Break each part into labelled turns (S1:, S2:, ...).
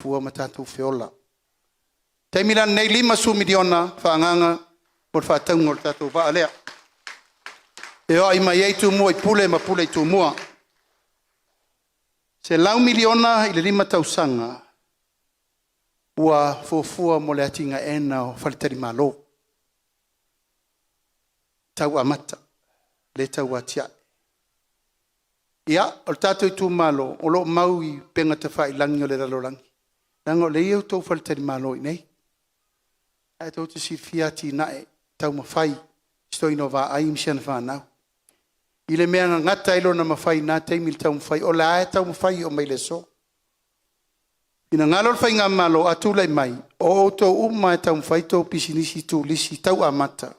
S1: Soifua ma tatou feola. O le taimi la lenei, e $50 miliona faaagaaga mo le faatauga o le tatou vaa lea, e o ai mai ai Tumua i Pule ma Pule i Tumua. E $100 miliona i le 5 tausaga ua fuafua mo le atinaeina o faletalimalo tau amata, lea e tau atiae. Ia, o le tatou itumalo, o lo o mau i upega tafailagi a le lalolagi, leaga o lea e i ai outou faletalimalo i inei. O lena tou te silafia atinae taumafai a si toeaina o Vaai ma si ana fanau, i le mea na gata ai lona mafai i lena taimi i le taumafai, o la e lava e taumafai e oo mai i le aso. Finagalo le faigamalo a tulai mai, o outou uma lava e taumafai a outou pisinisi turisi tau amata,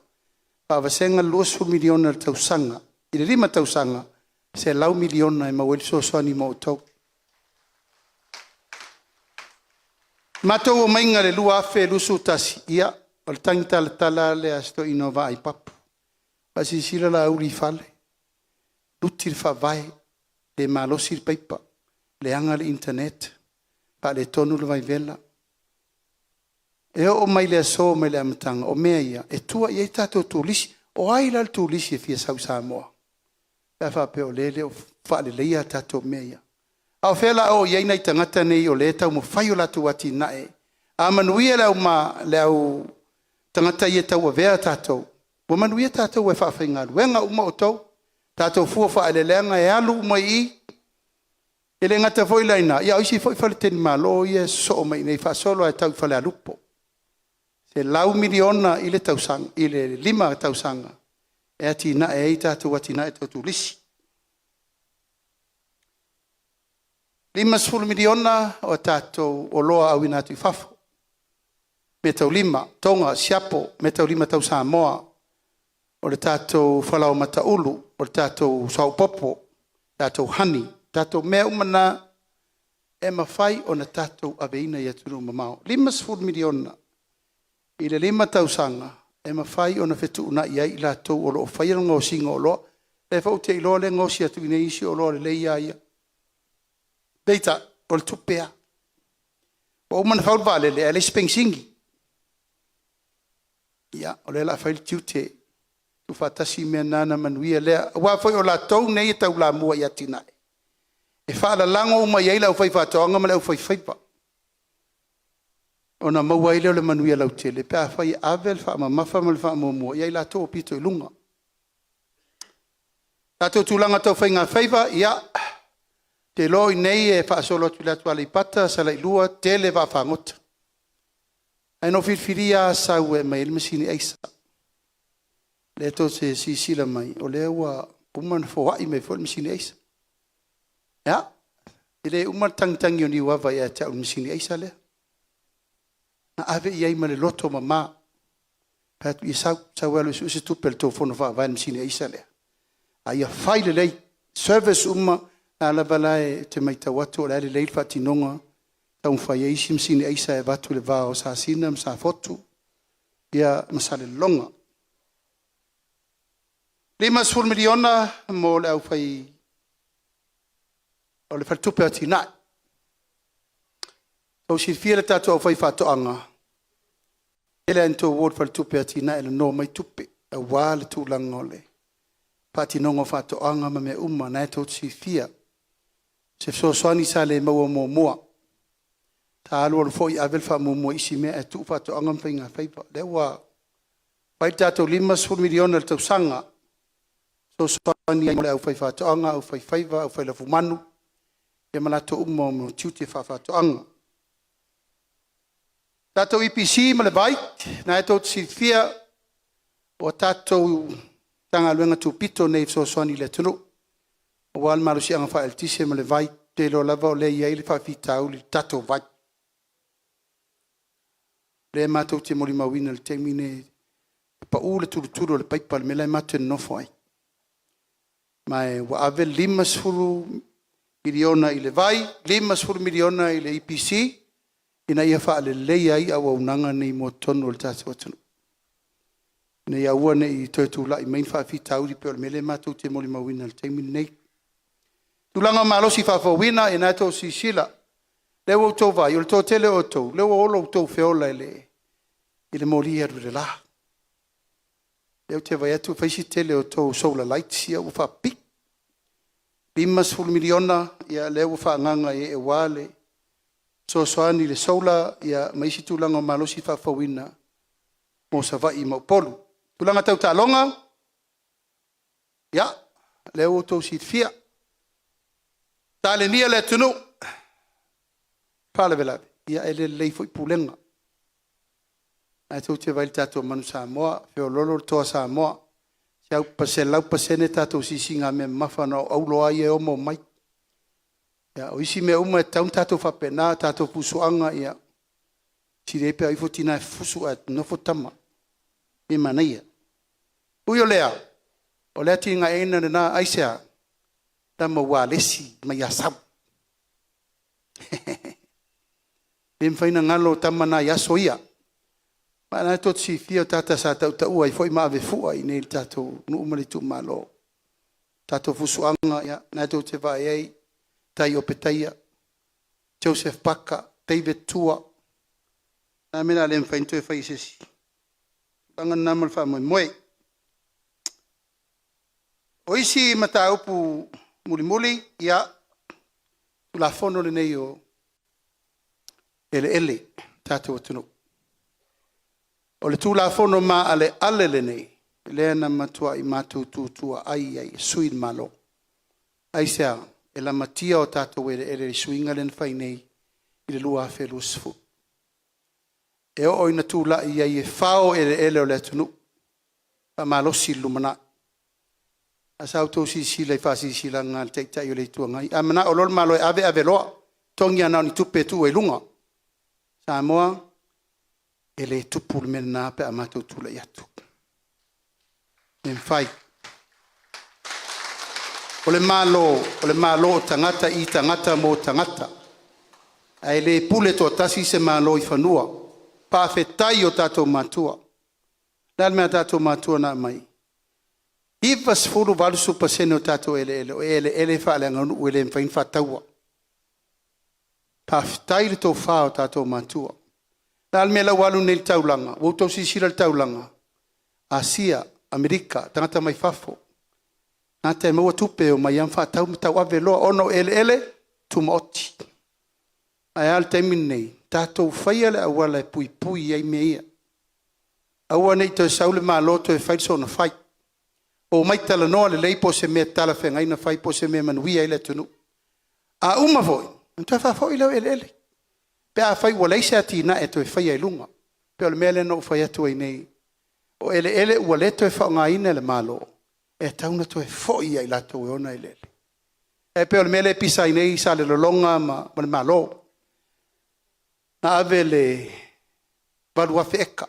S1: faavasega le $20 miliona i le tausaga. I le 5 tausaga, e $100 miliona e maua ai le fesoasoani mo outou. Na matou omaiga i le 2021, ia, o le tagitalatala lava lea a si toeaina o Vaai Papu. Ua e silasila Laauli i fale, luti le faavae, le malosi le paipa, leaga le internet, faaletonu le vaivela. E oo mai le aso mai le amataga, o mea ia e tua i ai tatou turisi. O ai la le turisi e fia sau i Samoa pe a faapea o lea e le o faaleleia a tatou mea ia? A o fea o le a o i ai nai tagata nei o lea e taumafai a latou atinae? A manuia le au tagata ia e tauavea tatou, ua manuia tatou aua e faafaigaluega uma outou, tatou fua o faaeleeleaga e alu uma i i. E le gata foi la i ina, a o isi foi faletalimalo ia e sosoo mai i inei faasolo lava e tau i Falealupo. $100 miliona i le 5 tausaga e atiae ai tatou atinae tau turisi. $50 miliona o tatou oloa auina atu i fafo, meataulima, toga, siapo, meataulima tau Samoa, o le tatou falaoamata ulu, o le tatou suauu popo, tatou honey, o tatou mea uma na e mafai ona tatou aveina i atunuu mamao. $50 miliona i le 5 tausaga e mafai ona fetuunai ai i latou o lo o faia le gaosiga o oloa. O lea foi ou te iloa o lea e gaosi atu i inei isi oloa lelei lava ia. Peitai, o le tupe lava. Ua uma ona fau le vaalele ae leai se penisini. Ia, o lea o le a fai le tiute, tuufaatasi mea na ona manuia lea. Aua foi o latou nei e taulamua i atinae, e faalalago uma i ai le aufaifaatoaga ma le aufaifaiva, ona maua ai lea o le manuia lautele pe afai e ave le faamamafa ma le faamuamua ia i latou o pito i luga. Tatou tulaga tau faigafaiva, ia, ou te iloa o i inei e faasolo atu i le atu Aleipata, Salailua tele vaafagota. Ae na ou filifilia lava sau e aumai ai le masini aisa. Lea tou te silasila mai o lea ua uma ona foai mai foi le masini aisa. Ia, e le uma le tagitagi o Niuava ia te au i le masini aisa lea. Na ave i ai ma le loto mama, fai atu, ia sau, sau e alu e sue se tupe a le tou fono faavae i le masini aisa lea, a ia fai lelei, service uma. O lena lava la ou te matau atu o la e lelei le faatinoga, taumafai ai isi masini aisa e avatu i le va o Sasina ma Safotu ma Salelologa. $50 miliona mo le Faletupe o Atinae. Ua outou silafia le tatou aufaifaatoaga, e tele lava ina outou o i le Faletupe o Atinae e nono mai tupe aua le tulaga o le faatinoga o faatoaga ma mea uma, o lena tou te silafia se fesoasoani sa le maua muamua. Sa alualu foi ave le faamuamua i isi mea ae tuu faatoaga ma faigafaiva. O lea ua fai le tatou $50 miliona i le tausaga e fesoasoani ai mo le aufaifaatoaga, aufaifaiva, aufailafumanu ma latou uma o lo o tiute faafaatoaga. Tatou EPC ma le vai, lena tou te silafia ua tatou Matagaluega tupito nei e fesoasoani i le atunuu aua le malosiaga faaeletise ma le vai. Ou te iloa lava o lea e i ai le faafitauli i le tatou vai. O lea matou te molimauina i le taimi lenei, e pau le tulutulu o le paipa i le mea la e matou te nonofo ai. Ma ua ave le $50 miliona i le vai, $50 miliona i le EPC ina ia faaleleia ai auaunaga nei mo totonu o le tatou atunuu, ina ia aua ne i toe tulai mai ni faafitauli pei o le mea lea matou te molimauina i le taimi lenei. Tulaga o malosi faafouina, ia o lena tou te silasila, Lea ua outou vaai o le toatele o outou lea ua ola outou feola i le moli e alu i le la. Lea ou te vaai atu ua fai si tele o outou solar lights ia ua faapipii. $50 miliona lea ua faaagaaga i ai aua le fesoasoani i le solar ma isi tulaga o malosi faafouina mo Savaii ma Upolu. O tulaga tau taaloga, ia lea ua outou silafia, talenia le atunuu. Faalavelave e le lelei foi pulega. O lena tou te vaai i le tatou Manu Samoa, feoloolo le Toa Samoa, 100% tatou siisiigamea mamafa na o auro lava ia e omo mai. O isi mea uma e tatau ona tatou faapena, o tatou fusuaga, ia, e sili ai pe a o ifo tina e fusu ae nofo tama. E manaia. Ui o lea, o le atinaeina lena. Aisea? Tama ua alesi mai Asau. E le mafai ona galo tama na i aso ia. Ma o lena tou te silafia o tagata sa tautaua ai foi ma ave fua i inei i le tatou nuu ma le itumalo. Tatou fusuaga, ia o lena tou te vaai i ai, Tai Opetaia, Joseph Paka, David Tua. O le a le mea o le a le mafai ona toe fai e se isi? O le tulaga lena ma le faamoemoe. O isi mataupu mulimuli, ia, o le Tulafono lenei o Eleele a le tatou atunuu. O le Tulafono maaleale lenei lea na matuai matou tutuaai ai e sui le Malo. Aisea? E lamatia o tatou eleele i le suiga lea na fai nei i le 2020. E oo ina tulai ai e fao eleele o le atunuu, faamalosi le lumanai. Ae sa outou silasila i faasilasilaga a le Taitai o le Itu Agai, a manao loa le Malo e ave, ave loa, totogi lava na o ni tupe e tuu ai i luga. Samoa, e le tupu le mea lena pe a matou tulai atu. E le mafai. O le Malo, o le Malo o tagata i tagata mo tagata. Ae le pule toatasi se Malo i fanua. Faafetai i o tatou matua. O le a le mea a tatou matua na aumai? E 90, 80% o tatou eleele, o eleele faaleaganuu e le mafai ona faataua. Faafetai i le tofa o tatou matua. O le a le mea la ua alu nei i le taulaga? Ua outou silasila i le taulaga? Asia, Amerika, tagata mai fafo, tagata e maua tupe e omai lava ma faatau ma tauave loa ona o eleele tumaoti. Ae a le taimi lenei? Tatou faia le auala e puipui ai mea ia. Aua ne i toe sau le Malo toe fai le soona fai. Omai talanoa lelei po o se mea talafeagai ona fai po o se mea e manuia ai le atunuu. A uma foi, ona toe faafoi lea o eleele pe afai ua leai se atinae e toe faia i luga. E pei o le mea lea na ou fai atu ai nei, o eleele ua le toe faaaogaina e le Malo, e tatau ona toe foi ia i latou e ona eleele. E pei o le mea lea e pisa ai nei Salelologa ma le Malo. Na ave le 8,000 eka,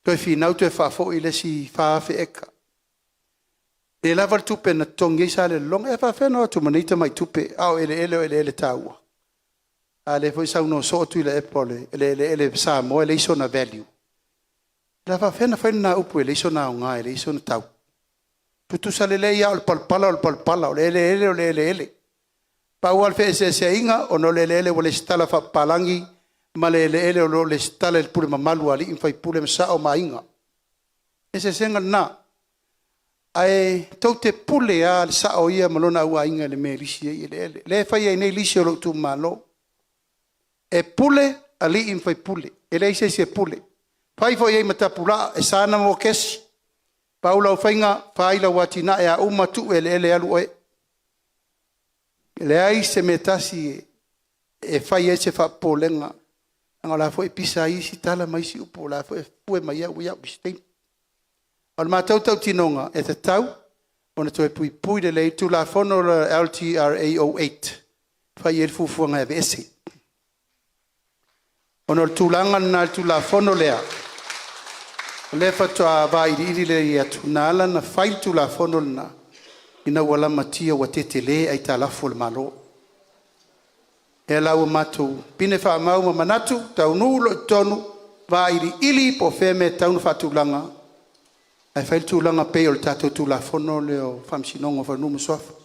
S1: toe finau toe faafoi le isi 4,000 eka. Le lava le tupe na totogi ai Salelologa. Ia e faapefea ona o atu ma nei tamai tupe a o eleele o eleele taua. A lea foi e saunoa soo Tuilaepa o le eleele Samoa e leai sona value. O le a faafefea ona fai lena upu e leai sona aoga e leai sona tau? Tutusa lelei lava o le palapala o le palapala, o le eleele o le eleele. Pau lava le feeseeseaiga ona o le eleele ua resitala faapapalagi ma le eleele o lo o resitala i le pule mamalu a alii ma faipule ma sao ma aiga. O le eseesega lena. Ae tou te pule lava le sao ia ma lona auaiga i le mea e lisi ai eleele. Lea e fai ai nei lisi o lou itumalo. E pule alii ma faipule, e leai se isi e pule. E fai foi i ai ma tapulaa, e sa ona mokesi, pau lau faiga, fai lau atinae, a uma tuu eleele alu oe. E leai se mea e tasi e fai ai se faapopolega, leaga o la e foi e pisa ai isi tala ma isi upu, o la foi e pue mai au i au i isi taimi. O le matou tautinoga, e tatau ona toe puipui lelei le Tulafono lea o le LTRA 08, e fai i ai le fuafuaga e aveese. Ona o le tulaga lena i le Tulafono lea, o lea faatoa vailiili lelei atu, na ala ona fai le Tulafono lena, ina ua lamatia ua tetele aitalafu a le Malo. O lea la ua matou pine faamau ma manatu, taunuu loa i totonu, vailiili po o fea le mea e tatau ona faatulaga, ae fai le tulaga e pei o le tatou Tulafono lea o Faamasinoga o Fanua ma Suafa. O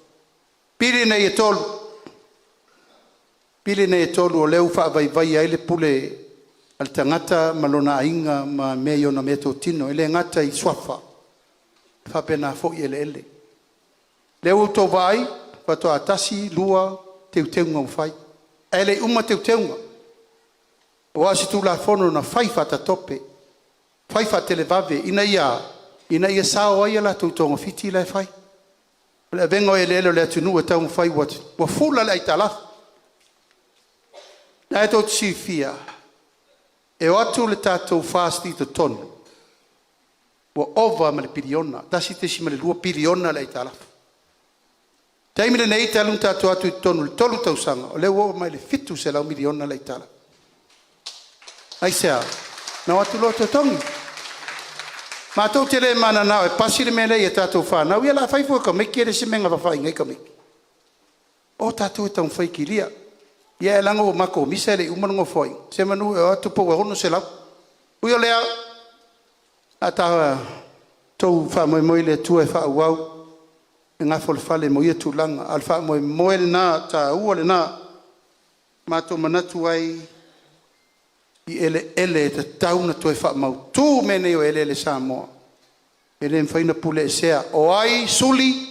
S1: pili nei e tolu, Pili nei e 3 o lea ua faavaivaia ai le pule a le tagata ma lona aiga ma mea i ona meatotino, e le gata i suafa, ae faapena foi eleele. O lea ua outou vaai, faatoa 1, 2 teuteuga ua fai, ae le i uma teuteuga. Aua o se Tulafono na fai faatatope, fai faatelevave, ina ia a? Ina ia sao ai a latou togafiti la e fai. O le avega o eleele o le atunuu e taumafai ua fula le aitalafu. O lena tou te silafia, e o atu le tatou FAST i totonu, ua ova ma le piliona, $1.2 piliona le aitalafu. O le taimi lenei talu ona tatou o atu i totonu i le 3 tausaga, o lea ua oo mai i le $700 miliona le aitalafu. Aisea? Na o atu loa totogi. Matou te le mananao e pasi le mea lea i a tatou fanau, ia o le a fai foi o tamaiti e le o se mea e nafaina ai tamaiti. O tatou e taumafai e kilia. Ae leaga ua matou misa e le i uma le Nofoaiga, semanu e o atu pei ua 600. Ui o lea, o le a tatou faamoemoe i le Atua e faaauau le gafolafale mo ia tulaga, a o le faamoemoe lena taua lena. Ua matou manatu ai i eleele e tatau ona toe faamautu mea nei o eleele Samoa, e le mafai ona puleesea. O ai suli,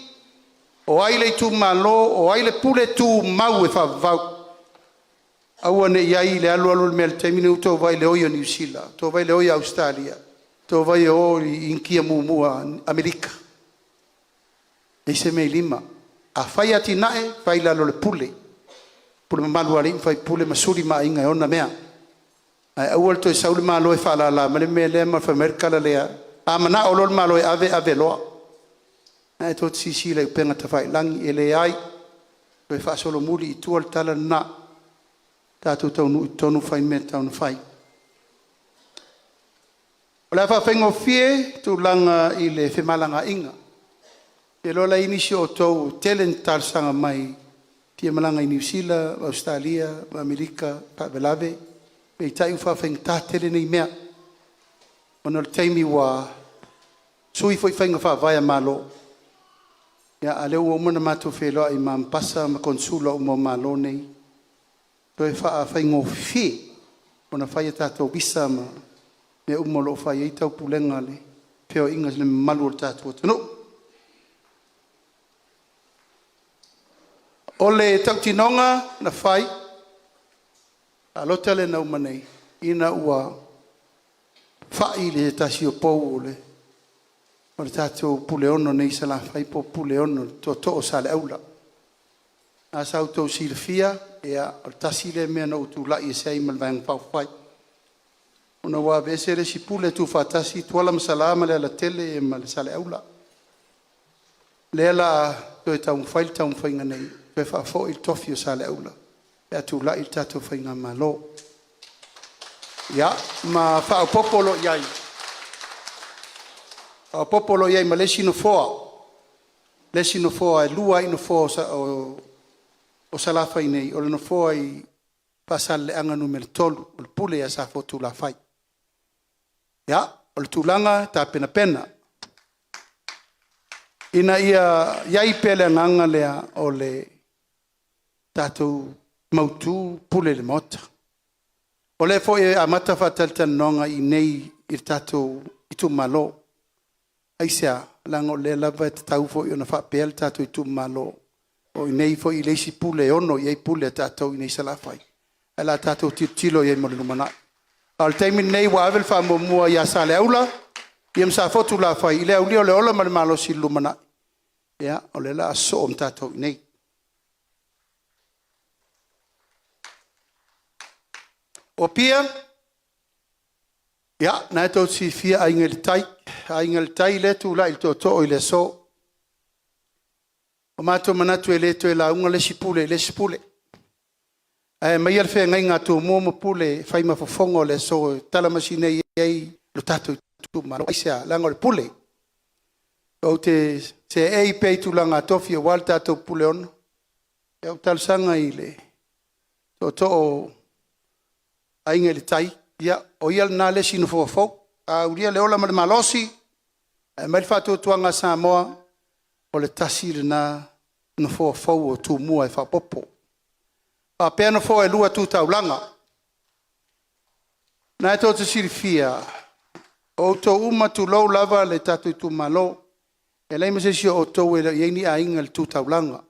S1: o ai le itumalo, o ai le pule tumau e faavavau. Aua ne i i ai le alu alu o le mea i le taimi lenei ua outou vaai i le oi o Niu Sila, ua outou vaai i le oi o Ausetalia, ua outou vaai e o i Initia mumu Amerika, leai se mea i lima. A fai atinae, fai i lalo o le pule, pule mamalu a alii ma faipule ma suli ma aiga e ona mea. Ae aua le toe sau le Malo e faalala mai le mea lea ma fai mai le tala lea, a manao loa le Malo e ave, ave loa. O lena tou te silasila i upega tafailagi, e leai, toe faasolomuli i tua le tala lena. Tatou taunuu i totonu fai le mea e tatau ona fai. O le a faafaigofie tulaga i le femalagaaiga. Ou te iloa o la e i ai nisi o outou e tele ina talosaga mai e fia malaga i Niu Sila, Ausetalia ma Amerika, faalavelave peitai ua faafaigata tele nei mea ona o le taimi ua sui foi faiga faavae a Malo, a o lea ua uma ona matou feiloai ma Ambassador ma Konesula uma o Malo nei, toe faafaigofie ona fai a tatou visa ma mea uma o lo o fai ai taupulega i le feoaiga i le mamalu o le tatou atunuu. O le tautinoga na fai, palota lea na uma nei, ina ua fai le tasi o pou o le tatou Puleono nei i Salafai po o Puleono le tootoo o Saleaula. Lena sa outou silafia, o le tasi lea mea na ou tulai ese ai ma le Vaega Faaupufai, ona ua aveese le isi Pule tuufaatasi Tuala ma Sala ma Lealatele ma le Saleaula. O lea o le a toe taumafai le taumafaiga nei e toe faafoi le tofi o Saleaula pe a tulai le tatou faigamalo. Ia, ma faaopoopo loa i ai, faaopoopo loa i ai ma le isi nofoa, le isi nofoa e 2 ai nofoa o Salafai nei, o le nofoa i Faasaleleaga Nu.3, o le pule ia Safotulafai. Ia, o le tulaga tapenapena, ina ia i ai pea le agaga lea o le tatou mautu pule i le Maota. O lea foi e amata faatalatalanoaga i inei i le tatou itumalo. Aisea? Leaga o lea lava e tatau foi ona faapea le tatou itumalo, o i inei foi i le isi pule e ono i ai pule a tatou i inei i Salafai, ae o le a tatou tilotilo i ai mo le lumanai. A o le taimi lenei ua ave le faamuamua ia Saleaula ma Safotulafai i le aulia o le ola ma le malosi i le lumanai, ia o lea o le a sosoo ma tatou i inei. O Apia, ia o lena tou te silafia Aiga i le Tai, Aiga i le Tai lea e tulai i le tootoo i le aso. Ua matou manatu e le toe lauga le isi Pule i le isi Pule, ae aumaia le feagaiga a Tumua ma Pule e fai ma fofoga o le aso e talamasinei ai lo tatou itumalo. Aisea? Leaga o le pule. Ou te seei pea i tulaga tofi aua le tatou Puleono. Ia, ou te talosaga i le tootoo o Aiga i le Tai, ia o ia lena le isi nofoa fou. A aulia le ola ma le malosi ae aumai le faatuatuaga a Samoa, o le tasi lena nofoa fou o Tumua e faaopoopo. Faapea nofoa e 2 Tu Taulaga. O lena tou te silafia, o outou uma, tulou lava le tatou itumalo, e leai ma se isi o outou e le o i ai ni aiga i le Tu Taulaga,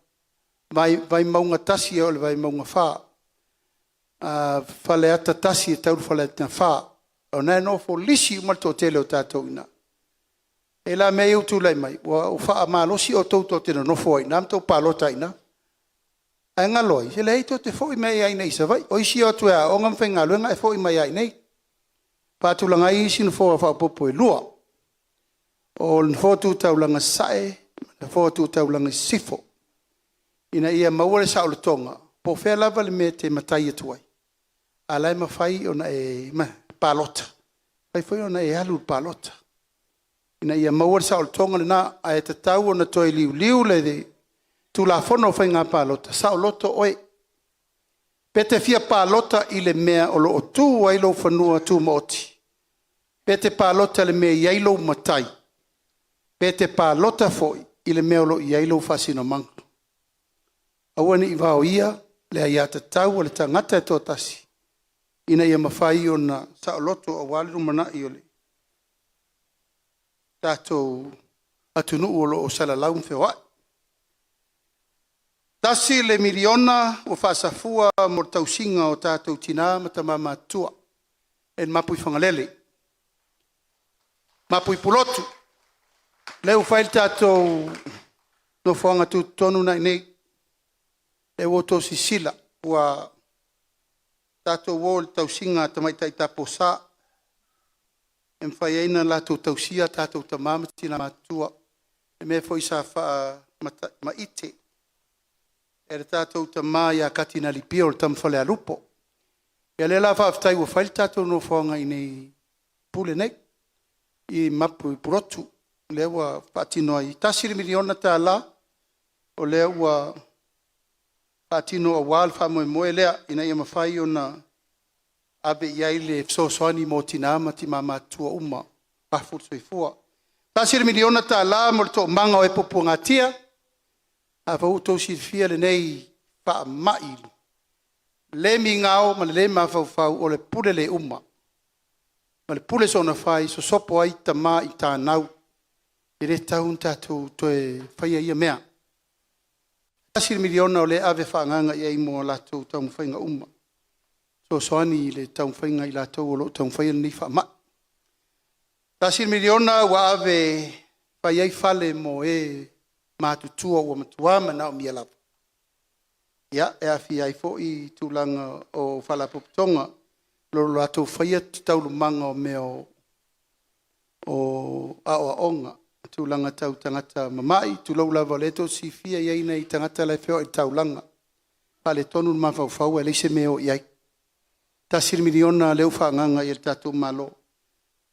S1: mai Vaimauga 1 e oo i le Vaimauga 4, Faleata 1 e tau i le Faleata 4. O lena e nofo lisi uma le toatele o tatou i ina. E i ai la mea ia ua tulai mai, ua faamalosi outou tou te nonofo ai i ina ma tou palota ai i ina. Ae galo ai, e leai tou te foi mai lava iinei i Savaii. O isi e o atu e aooga ma faigaluega ae foi mai lava i inei. E faatulaga ai isi nofoa faaopoopo e 2. O le nofoa Tu Taulaga Sasae ma le nofoa Tu Taulaga Sisifo, ina ia maua le saolotoga, po o fea lava le mea e te matai atu ai, a o la e mafai ona e palota, e mafai foi ona e alu i le palota ina ia maua le saolotoga lena. Ae tatau ona toe liuliu le Tulafono o Faiga Palota, saoloto oe, pe te fia palota i le mea o lo o tu ai lou fanua tumaoti, pe te palota i le mea e i ai lou matai, pe te palota foi i le mea o lo o i ai lou faasinomaga. Aua ne i vaoia le aiatatau a le tagata e toatasi ina ia mafai ona saoloto aua le lumanai o le tatou atunuu o lo o salalau ma feoai. $1 miliona ua faasafua mo le tausiga o tatou tina ma tama matutua i le Mapuifagalele, mapu i Pulotu. O lea ua fai le tatou nofoaga tutotonu lena e i inei, o lea ua outou silasila ua tatou o i le tausiga a tamaitai taupousa e mafai ai ona latou tausia a tatou tama ma tina matutua. O le mea foi sa faamaite e le tatou tama ia Katinali Pio le tama Falealupo. Ia o lea la faafetai ua fai le tatou nofoaga i inei i Pule nei i mapu i Pulotu lea ua faatino ai. E $1 miliona o lea ua faatino aua le faamoemoe lea ina ia mafai ona ave i ai le fesoasoani mo tina ma tama matutua uma ua mafua le soifua. E $1 miliona mo le toomaga o e puapuagatia. O lena foi ua outou silafia lenei faamai le migao ma le le mafaufau o le pule le uma ma le pule soona fai, sosopo ai tama i tanau. E le tatau ona tatou toe faia ia mea. $1 miliona o lea e ave faaagaaga i ai mo a latou taumafaiga uma, e fesoasoani i le taumafaiga a i latou o lo o taumafaia lenei faamai. $1 miliona ua ave e fai ai fale mo e matutua ua matua manaomia lava, e aafia ai foi tulaga o faalapotopotoga o lo o latou faia taualumaga o mea o aoaoga i tulaga tau tagata mamai, tulou lava o lea tou te silafia e i ai nai tagata la e feoai i le taulaga, faaletonu le mafaufau ae leai se mea e o i ai. $1 miliona lea ua faaagaaga i ai e le tatou Malo,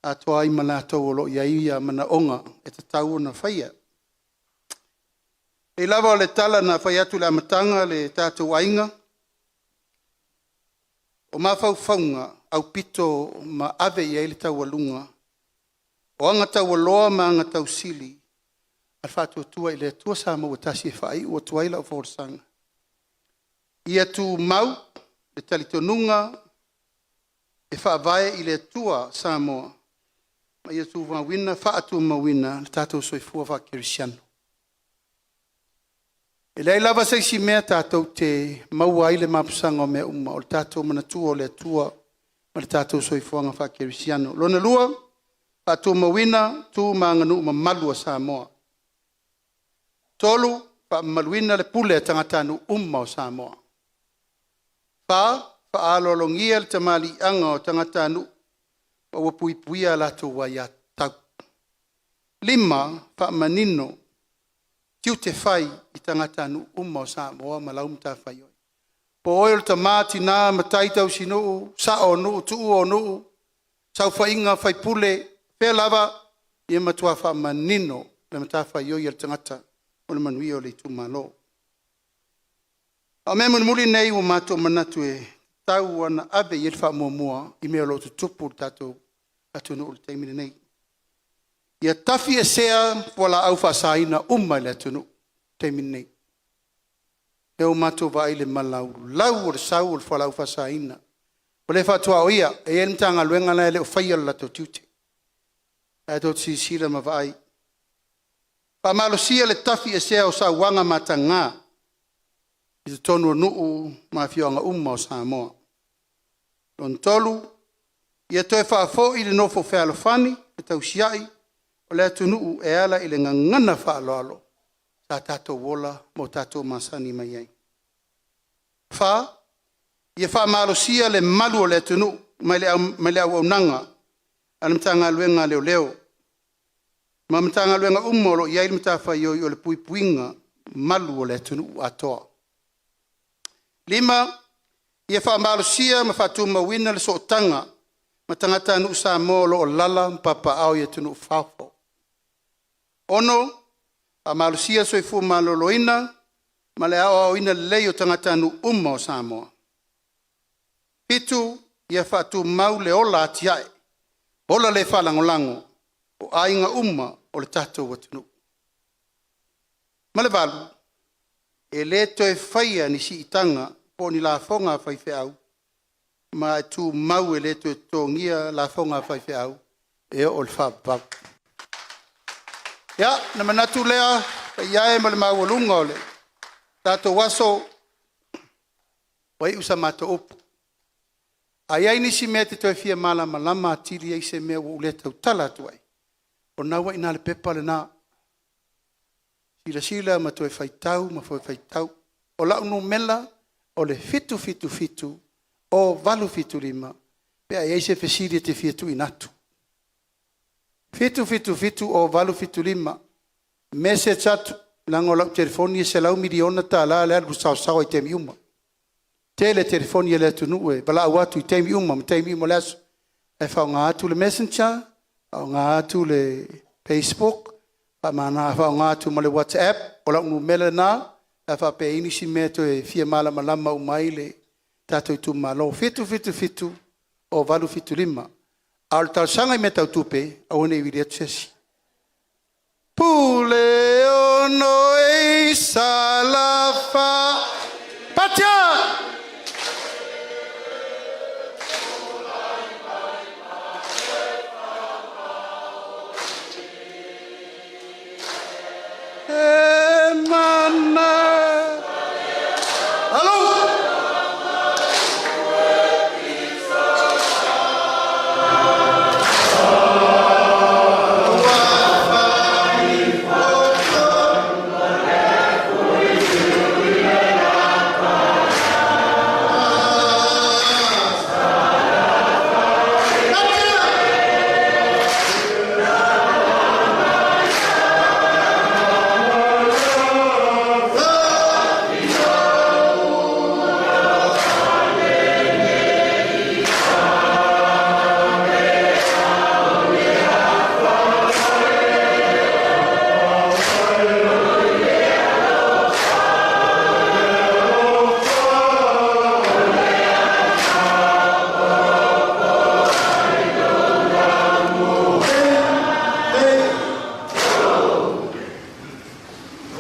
S1: atoa ai ma latou o lo o i ai manaoga e tatau ona faia. E pei lava o le tala na fai atu i le amataga le tatou aiga, o mafaufauga aupito ma ave i ai le taualuga o aga taualoa ma aga tausili a le Faatuatua i le Atua Samoa ua Tasi e faaiu atu ai lau folasaga, ia tumau le talitonuga e faavae i le Atua Samoa ma ia faatumauina le tatou soifua faakerisiano. E leai lava se isi mea tatou te maua ai le mapusaga o mea uma, o le tatou manatua o le Atua ma le tatou soifuaga faakerisiano. Lona lua, faatumauina tu ma aganuu mamalu a Samoa. Tolu, faamamaluina le pule a tagatanuu uma o Samoa. Fa, faaaloalogia le tamaliiaga o tagatanuu ma ua puipuia a latou aiatatau. Lima, faamanino tiute fai i tagatanuu uma o Samoa ma lau matafaioi. Po o oe o le tama, tina, matai, tausinuu, sao o nuu, tuua o nuu, saofaiga a sui usufono, o fea lava, ia matua faamanino le matafaioi a le tagata o le manuia o le itumalo. A o mea mulimuli nei ua matou manatu e tatau lava ona ave i ai le faamuamua i mea o lo o tutupu i le tatou atunuu i le taimi lenei. Ia tafiesea fualaau faasaina uma i le atunuu i le taimi lenei. Lea ua matou vaai i le malaulau o le sau o le fualaau faasaina ua le faatuaoia. E i ai le Matagaluega la e le o faia lo latou tiute. O lena tou te silasila ma vaai. Faamalosia le tafiesea o sauaga mataga i totonu o nuu ma afioaga uma o Samoa. Lona tolu, ia toe faafoi le nofo fealofani, fetausiai o le atunuu e ala i le gagana faaaloalo sa tatou ola ma o tatou masani mai ai. Fa, ia faamalosia le malu o le atunuu mai le auaunaga a le Matagaluega a Leoleo ma Matagaluega uma o lo o i ai le matafaioi o le puipuiga malu o le atunuu atoa. Lima, ia faamalosia ma faatumauina le sootaga ma tagatanuu Samoa o lo o alaala ma papaaao i atunuu i fafo. Ono, faamalosia le soifua maloloina ma le aoaoina lelei o tagatanuu uma o Samoa. Fitu, ia faatumau le ola atiae, ola le faalagolago o aiga uma o le tatou atunuu. Ma le valu, e le toe faia ni siitaga po o ni lafoga a faifeau, ma e tumau e le toe totogia lafoga a faifeau e oo i le faavavau. Ia, ona manatu lea le paia e ma le maualuga o le tatou aso, ua iu sa matou upu. A i ai nisi mea e te toe fia malamalama atili ai i se mea ua ou le tautala atu ai, o lena ua i ina le pepa lena, silasila ma toe faitau ma toe faitau. O lau numera o le 777 0875 pe a i ai se fesili e te fia tuuina atu. 777 0875, message atu leaga o lau telefoni e $100 miliona le alu i le saosaoa i taimi uma. E tele telefoni a le atunuu e valaau atu i taimi uma ma taimi uma o le aso, ae faaaoga atu le messenger, faaaoga atu le facebook, faaaoga atu ma le whatsapp, o lau numera lena pe a faapea e i ai nisi mea e toe fia malamalama uma ai le tatou itumalo. 777 0875. A o le talosaga i mea tau tupe, aua ne i vili atu se isi. Puleono e i Salafai... Patia! E mana... Aluu! Ua fai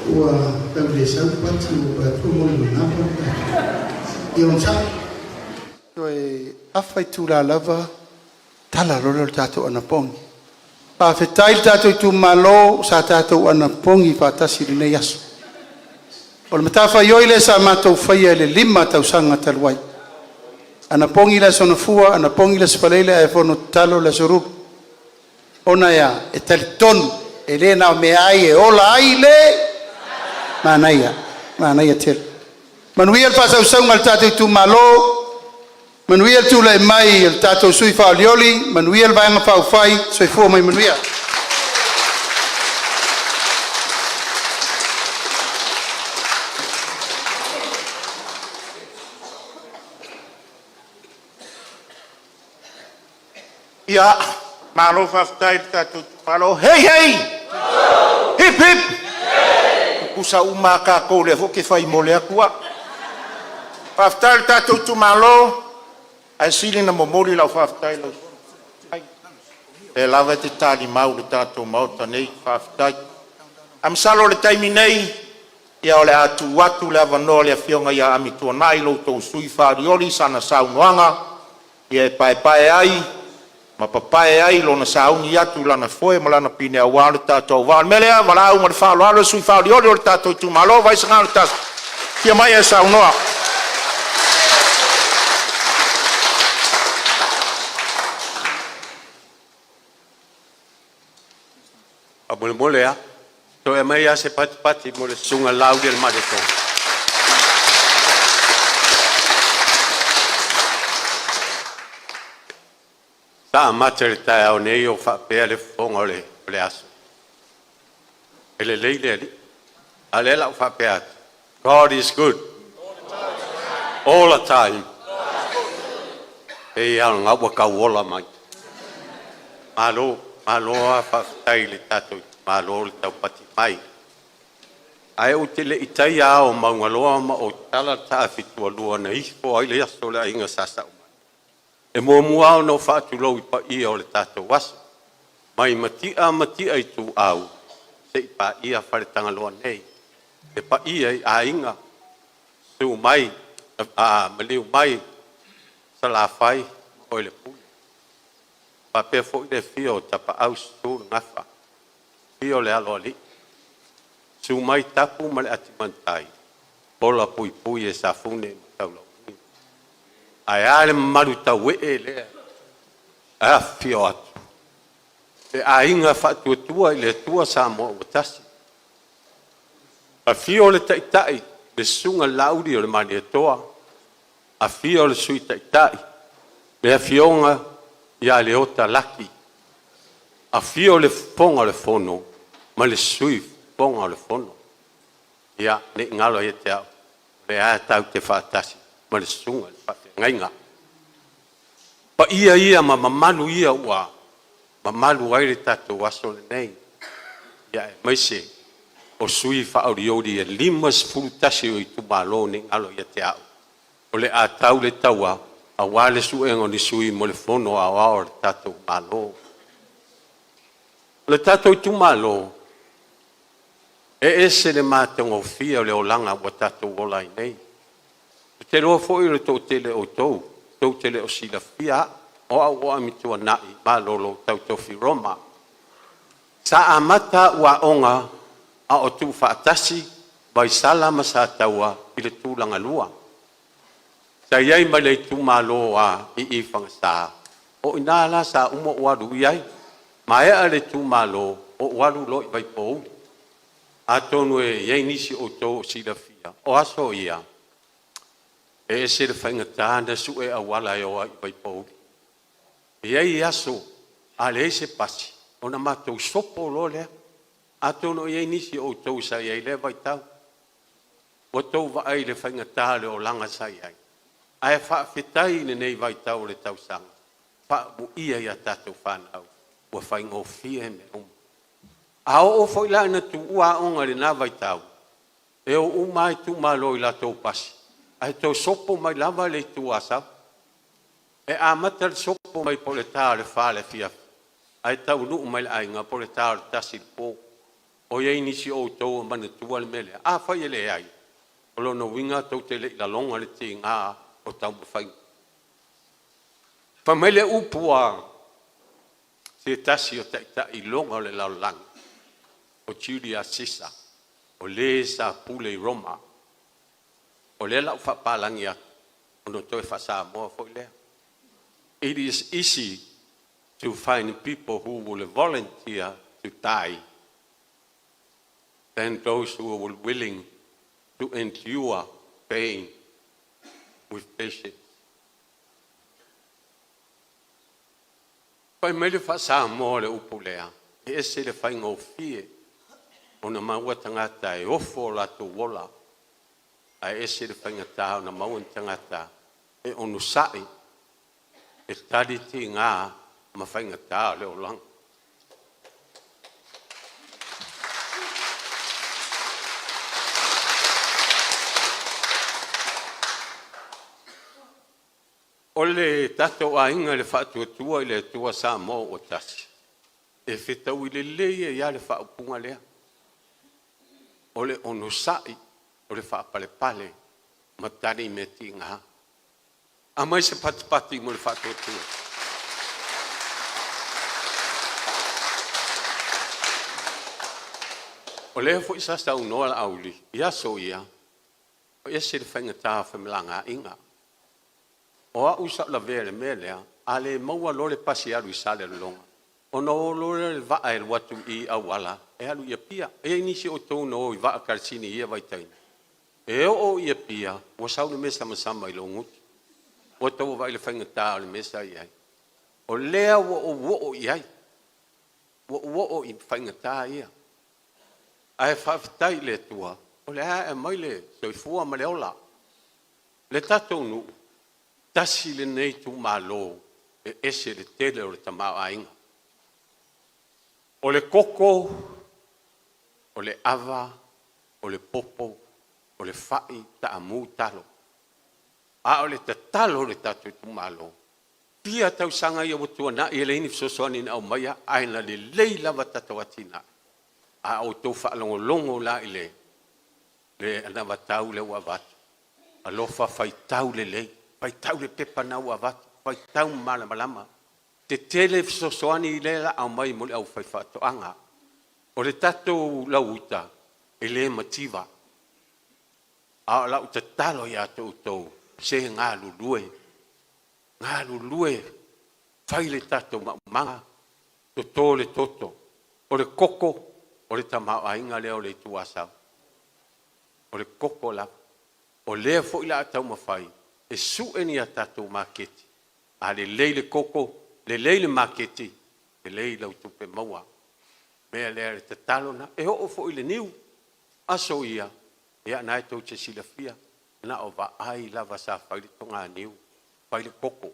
S1: Ua tau le sau le pati ua ou vaai atu ua molimolima le tatou... Ia onosai. Toe afa itula lava tala loa lea o le tatou anapogi. Faafetai le tatou itumalo sa tatou anapogi faatasi i lenei aso. O le matafaioi lea sa matou faia i le 5 tausaga talu ai, anapogi le Aso Gafua, anapogi le Aso Faraile ae fono tatalo le Aso Lulu. Ona e a? E talitonu e le na o meaai e ola ai le manaia, manaia tele. Manuia le faasausauga a le tatou itumalo, manuia le tulai mai o le tatou sui faaolioli, manuia le Vaega Faaupufai. Soifua ma ia manuia.
S2: Ia, malo faafetai i le tatou itumalo. Hei hei! Hip hip! Tutusa uma a tatou, o lea foi ou te fai mole atu au. Faafetai i le tatou itumalo, ae sili ona momoli lau faafetai i lau Afioga i le Fofoga Fetalai, lea lava e te talimau i le tatou Maota nei. Faafetai. Ae masalo o le taimi nei Ia o le a tuu atu le avanoa i le Afioga ia Amituanai, lo outou sui usufono faaolioli sana saunoaga e paepae ai ma papae ai lona sauni atu i lana foe ma lana pine aua lo tatou auvaa. O le mea lea, valaau ma le faaaloalo le sui usufono faaolioli o le tatou itumalo o Vaisigano 1, afio mai e saunoa.
S3: Faamolemole a, toe aumai a se patipati mo le Susuga i le Laauli a le Malietoa. Sa amata i le taeao nei o faapea le fofoga o le aso, e lelei le Alii. A o lea o le a ou faapea atu, God is good all the time. E pei lava o lena ua tau ola mai. Malo, malo lava faafetai i le tatou itumalo le taupati mai. Ae ou te le i taia ao o Maugaloa ma ou tatala le taafitualua na ifo ai le aso o le aiga Sa Saumani, e muamua lava ona ou faatulou i paia o le tatou aso, mai Matia ma Matia Ituau seia paia Faletagaloa nei, le paia i Aiga, susu mai, maliu mai Salafai ma oe le Pule. E faapea foi le afio o Tapaau, susu le Gafa, afio le Aloalii, susu mai Tapu ma le Atimatai, ola puipui e Safune ma Taulauniiu. Ae a le mamalu tauee lea e afifio atu, le Aiga Faatuatua i le Atua Samoa ua Tasi, afio le Taitai le Susuga i le Laauli o le Malietoa, afio le Sui Taitai, le Afioga ia Leota Laki, afio le Fofoga o le Fono ma le Sui Fofoga o le Fono. Ia, ne i galo ia te au, o lea lava tatou te faatasi ma le susuga i le faafeagaiga. O paia ia ma mamalu ia ua mamalu ai le tatou aso lenei, aemaise o sui usufono faaolioli e 51 o itumalo, ne i galo ia te au, o le a tau le taua aua le suega o ni sui mo le Fono Aoao a le tatou Malo. O le tatou itumalo, e ese le matagofie o le olaga ua tatou ola ai nei. Ou te iloa foi o le toatele o outou tou te le o silafia au, o au o Amituanai Malolo Tautofi Roma. Sa amata au aoga a o tuufaatasi Vaisala ma Sataua i le Tulagalua. Sa i ai ma le itumalo i i Fagasa, o i ina la sa uma ou alu i ai, maea le itumalo ou alu loa i Vaipouli. Atonu e i ai nisi o outou o silafia, o aso ia, e ese le faigata ona sue auala e o ai i Vaipouli. E i ai aso a leai se pasi, ona matou sopo loa lea. Atonu e i ai nisi o outou sa i ai i lea vaitau, ua outou vaai i le faigata o le olaga sa i ai, ae faafetai i lenei vaitau o le tausaga, faaamuia i a tatou fanau ua faigofie mea uma. A oo foi la ina tuua aoga i lena vaitau, e o uma lava itumalo i latou pasi, ae toe sopo mai lava le Itu Asau. E amata le sopo mai po o le ta o le 4 i le afiafi, ae taunuu mai i le aiga po o le ta o le 1 i le po. O i ai nisi o outou o manatua le mea lea? Afai e leai, o lona uiga tou te le i lagona le tiga o taumafaiga. Fai mai le upu a se tasi o taitai iloga o le lalolagi, o Julius Cesar, o le sa pule i Roma. O lea o le a ou faapalagi atu ona toe faa-Samoa foi lea. It is easy to find people who will volunteer to die than those who are willing to endure pain with patience. Fai mai le faa-Samoa o le upu lea, e ese le faigofie ona maua tagata e ofo o latou ola, ae ese le faigata ona maua ni tagata e onosai e tali tiga ma faigata o le olaga. O le tatou aiga i le Faatuatua i le Atua Samoa ua Tasi, e fetaui lelei ai lava le faaupuga lea, o le onosai o le faapalepale ma tali i mea tiga. Aumai se patipati mo le faatuatua. O lea foi sa saunoa Laauli i aso ia, e ese le faigata o femalagaaiga. O au sa ou lavea i le mea lea, a le maua loa le pasi e alu i Salelologa, ona o loa lea i le vaa e alu atu i auala e alu i Apia. E i ai nisi o outou na o i vaa kalasini i ia vaitaimi, e oo i Apia ua sau le mea samasama i lou gutu. Ua tou vaai i le faigata o le mea sa i ai? O lea ua ou oo i ai, ua ou oo i faigata ia. Ae faafetai i le Atua o lea e aumai le soifua ma le ola. Le tatou nuu, tasi lenei itumalo e ese le tele o le tamaoaiga. O le koko, o le ava, o le popo, o le fai, taamu, talo. A o le tatalo a le tatou itumalo, fia tausaga ia ua tuanai e leai ni fesoasoani na aumaia, ae na lelei lava tatou atinae. A outou faalogologo la i le anavatau lea ua avatu, alofa faitau lelei, faitau le pepa lena ua avatu, faitau ma malamalama. Tetele fesoasoani lea o le a aumai mo le aufaifaatoaga. O le tatou lauuta, e le mativa, a o lau tatalo ia te outou, se galulue, galulue, fai le tatou maumaga, toto le toto. O le koko, o le tamaoaiga lea o le Itu Asau, o le koko lava. O lea foi o le a taumafai e sue ni a tatou maketi, a lelei le koko, lelei le maketi, lelei lau tupe maua. O le mea lea o le tatalo lena, e oo foi i le niu. O aso ia, o lena tou te silafia, na o vaai lava sa fai le toganiu, fai le koko.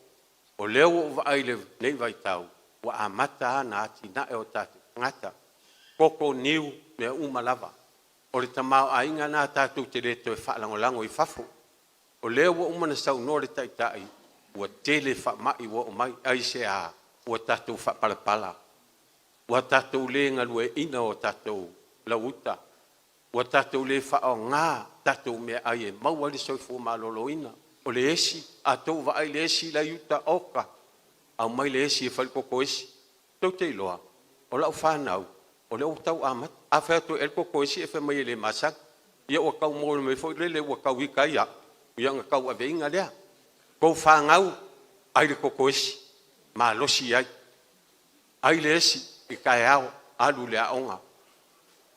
S3: O lea ua ou vaai i lenei vaitau, ua amata lava ona atinae o tatou tagata, koko, niu, mea uma lava. O le tamaoaiga lena tatou te le toe faalagolago i fafo. O lea ua uma ona saunoa le Taitai, ua tele faamai ua oo mai. Aisea? Ua tatou faapalepala, ua tatou le galueaiina o tatou lauuta, ua tatou le faaaoga tatou meaai e maua ai le soifua maloloina. O le esi, a outou vaai i le esi la e i uta, oka, aumai le esi e fai le koko esi. Tou te iloa, o lau fanau, o lea ua tau amata. A fai atu e ai le koko esi, e fai mai e le masani. Ia ua tau maua mai foi lele ua tau ita ai au, ia ona tauaveina lea. Tou fanau, ai le koko esi, malosi ai, ai le esi i le taeao, alu i le aoga.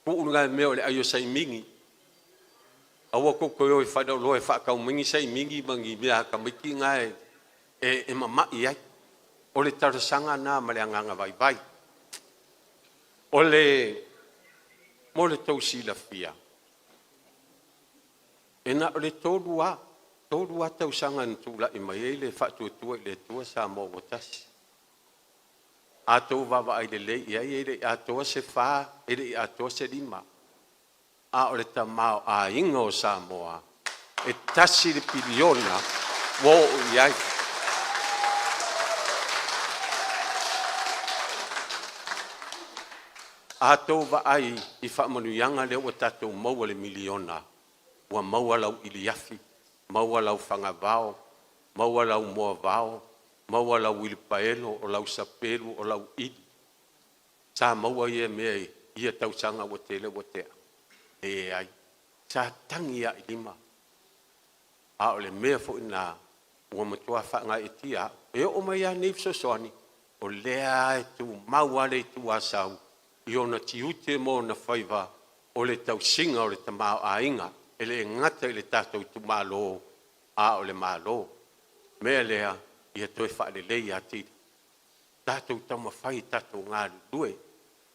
S3: Tuu lena mea o le ai o saimini, aua tou te o e faleoloa e faatau mai ni saimini ma ni mea a tamaiti na e mamai ai. O le talosaga lena ma le agaga vaivai. Mo le tou silafia, e na o le 3 lava, 3 lava tausaga na tulai mai ai le Faatuatua i le Atua Samoa ua Tasi. A outou vaavaai lelei i ai e le i atoa se 4, e le i atoa se 5, a o le tamaoaiga o Samoa e $1 piliona ua oo i ai. A outou vaai i faamanuiaga lea ua tatou maua i le miliona, ua maua lau iliafi, maua lau fagavao, maua lau moavao, maua lau uilipaelo, o lau sapelu, o lau ili. Sa maua ia mea i ia tausaga ua tele ua tea? Leai, sa tagi lava i lima. A o le mea foi lena ua matua faagaeetia au. E oo mai lava nei fesoasoani, o lea lava e tumau lava le Itu Asau i ona tiute ma ona faiva o le tausiga o le tamaoaiga, e le gata i le tatou itumalo a o le Malo. O le mea lea, ia toe faalelei atili, tatou taumafai e tatou galulue.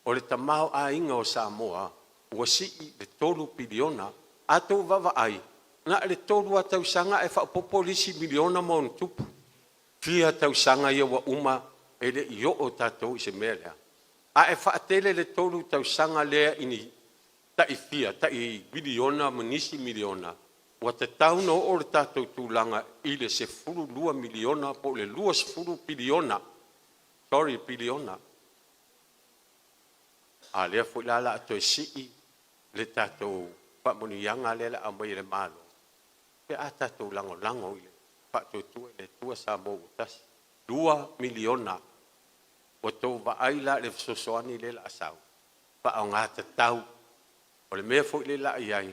S3: O le tamaoaiga o Samoa ua sii i le $3 piliona. A outou vaavaai, na o le 3 lava tausaga ae faaopoopo le isi miliona ma ona tupu. Fia tausaga ia ua uma e le i oo tatou i se mea lea? A e faatele le 3 tausaga lea i ni tai fia, tai miliona ma nisi miliona, ua tatau ona oo le tatou tulaga i le $12 miliona po o le $20 piliona, sorry piliona. A o lea foi la o le a toe sii le tatou Faamanuiaga lea o le a aumai e le Malo pe a tatou lagolago i le Faatuatua i le Atua Samoa ua Tasi. $2 miliona. Ua outou vaai la i le fesoasoani lea o le a sau, faaaoga tatau. O le mea foi lea o le a i ai,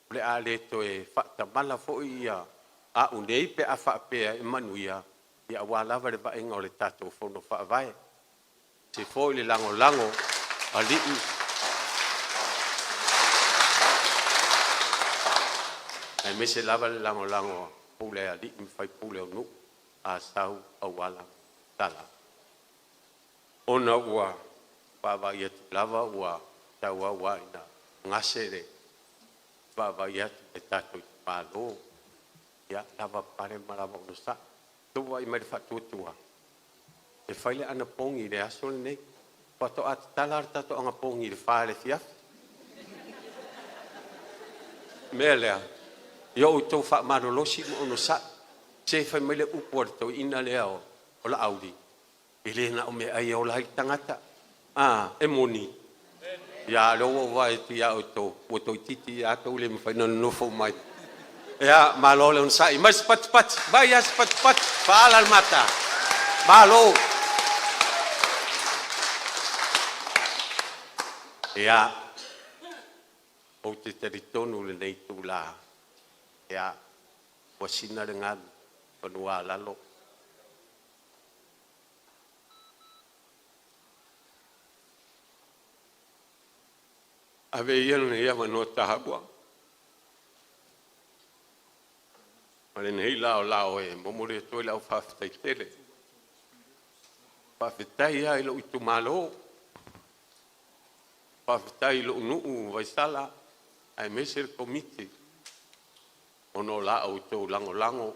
S3: o le a le toe faatamala foi ia au nei pe a faapea e manuia, aua lava le vaaiga o le tatou Fono Faavae. Se foi le lagolago a alii aemaise lava le lagolago a pule a alii ma faipule o nuu, Asau, Auala, Sala, ona ua vaavaai atu lava ua tauau lava ina gase le vaavaai atu i le tatou itumalo. Ia lavapapale ma lava onosai. Ua outou vaai mai i le faatuatua e fai le anapogi i le aso lenei, faatoa tatala le tatou anapogi i le 4 i le afiafi. O le mea lea, ia outou faamalolosi ma onosai. Se fai mai le upu a le toeaina lea o Laauli, e le na o meaai e ola ai le tagata. A, e moni. Ia a o lea ua ou vaai atu ia outou, ua toeitiiti lava outou le mafai ona nonofo mai. Ia, malo le onosai, mai se patipati, mai lava se patipati, faaala le mata. Malo. Ia, ou te talitonu i lenei itula, ia, ua sina le galu i fanua a lalo. Avea ia lenei avanoa taua ma lenei laolao e momoli atu ai lau faafetai tele. Faafetai lava i lou itumalo, faafetai i lou nuu o Vaisala aemaise le Komiti ona o la outou lagolago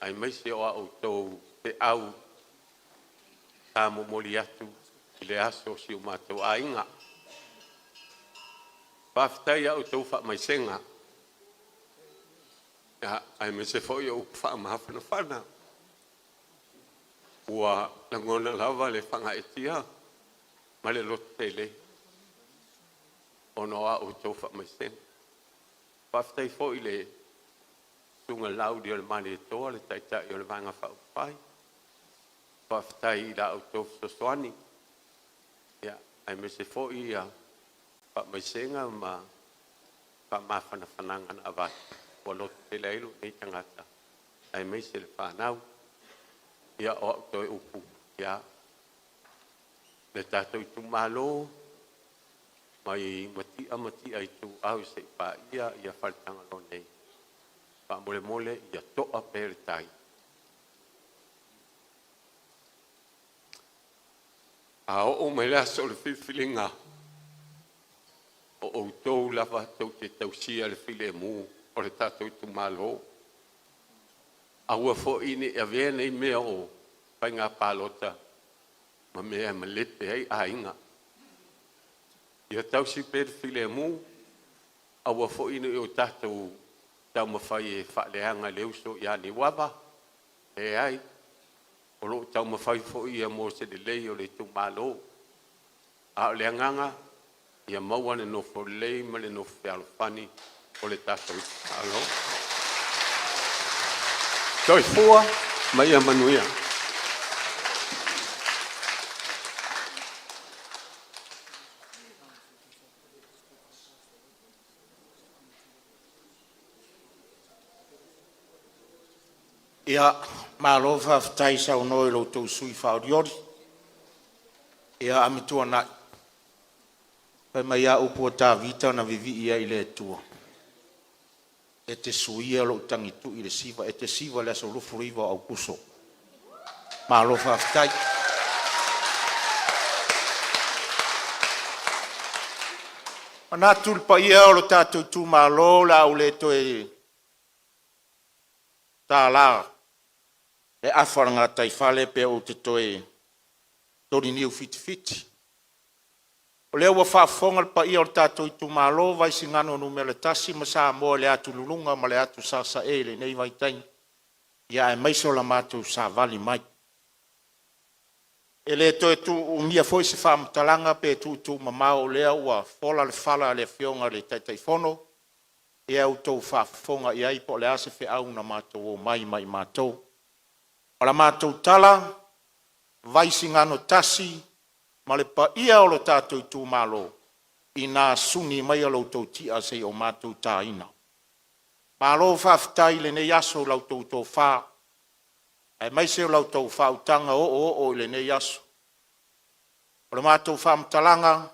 S3: aemaise o a outou feau sa momoli atu i le aso o si o matou aiga. Faafetai i a outou faamaisega, aemaise foi o upu faamafanafana. Ua lagona lava le faagaeetia ma le lototele ona o a outou faamaisega. Faafetai foi i le Susuga i le Laaulialemalietoa, le Taitai o le Vaega Faaupufai, faafetai i la outou fesoasoani, aemaise foi faamaisega ma faamafanafanaga na avatu ua lototele ai lou nei tagata aemaise le fanau. Ia, o au toe upu, ia, le tatou itumalo mai Matia ma Matia Ituau seia paia Faletagaloa nei, faamolemole ia toa pea le tai. A oo mai le aso o le filifiliga, o outou lava tou te tausia le filemu o le tatou itumalo. Aua foi ne i avea nei mea o faiga palota ma mea e malepe ai aiga. Ia tausi pea le filemu, aua foi ne i o tatou taumafai e faaleaga le uso ia Niuava, leai, o lo o taumafai foi ia mo se lelei o le itumalo. A o le agaga, ia maua le nofo lelei ma le nofo fealofani o le tatou itumalo. Soifua ma ia manuia.
S2: Ia, malo faafetai saunoa i lo outou sui usufono faaolioli. Ia Amituanai, fai mai lava upu a Tavita na vivii ai i le Atua, e te suia lou tagitui i le siva. E te siva i le aso 29 o Aokuso. Malo faafetai. E manatu le paia o lo tatou itumalo o le a ou le toe tala le afa o le gataifale pe ou te toe toliniu fitifiti. O lea ua faafofoga le paia o le tatou itumalo o Vaisigano Nu.1 ma Samoa i le atululuga ma le atusasae i lenei vaitaimi, aemaise o le matou savali mai. E le toe tuuumia foi se faamatalaga pe tuutuumamao, o lea ua fola le fala a le Afioga i le Taitaifono. Ia outou faafofoga i ai po o le a se feau na matou omai ma i matou. O la matou tala, Vaisigano 1 ma le paia o lo tatou itumalo, ina suni maia lo outou ti'a seia o matou taina. Malo faafetai i lenei aso i la outou tofa aemaise o la outou faautaga oooo i lenei aso. O le matou faamatalaga,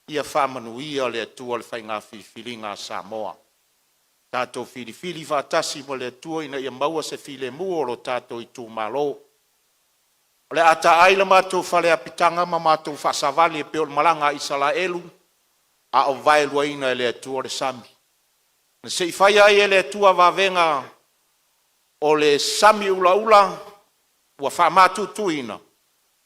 S2: ia faamanuia le Atua i le faiga filifiliga a Samoa. Tatou filifili faatasi ma le Atua ina ia maua se filemu o lo tatou itumalo. O le a taai la matou fale apitaga ma matou faasavali e pei o le malaga a Isalaelu a o vaeluaina e le Atua le sami, na se i fai ai e le Atua vavega o le sami ulaula ua faamatutuina,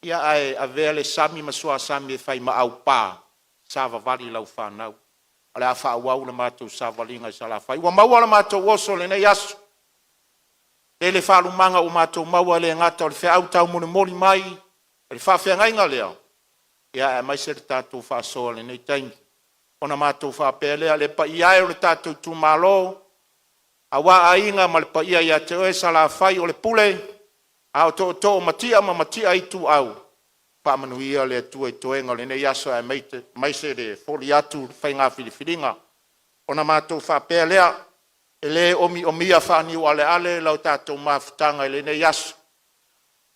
S2: ae avea le sami ma suasami e fai ma aupa, savavali lau fanau. O le a faaauau le matou savaliga i Salafai. Ua maua lo matou oso i lenei aso, tele faalumaga ua matou maua e le gata o le feau taumolimoli mai e le faafeagaiga lea, aemaise le tatou faasoa i lenei taimi. Ona matou faapea lea, le paia e o le tatou itumalo aua Aiga ma le paia ia te oe Salafai o le Pule, a o Tootoo o Matia ma Matia Ituau, faamanuia le Atua i toega o lenei aso aemaise le foli atu i le faiga filifiliga. Ona matou faapea lea, e le omiomia faaniualeale la tatou mafutaga i lenei aso,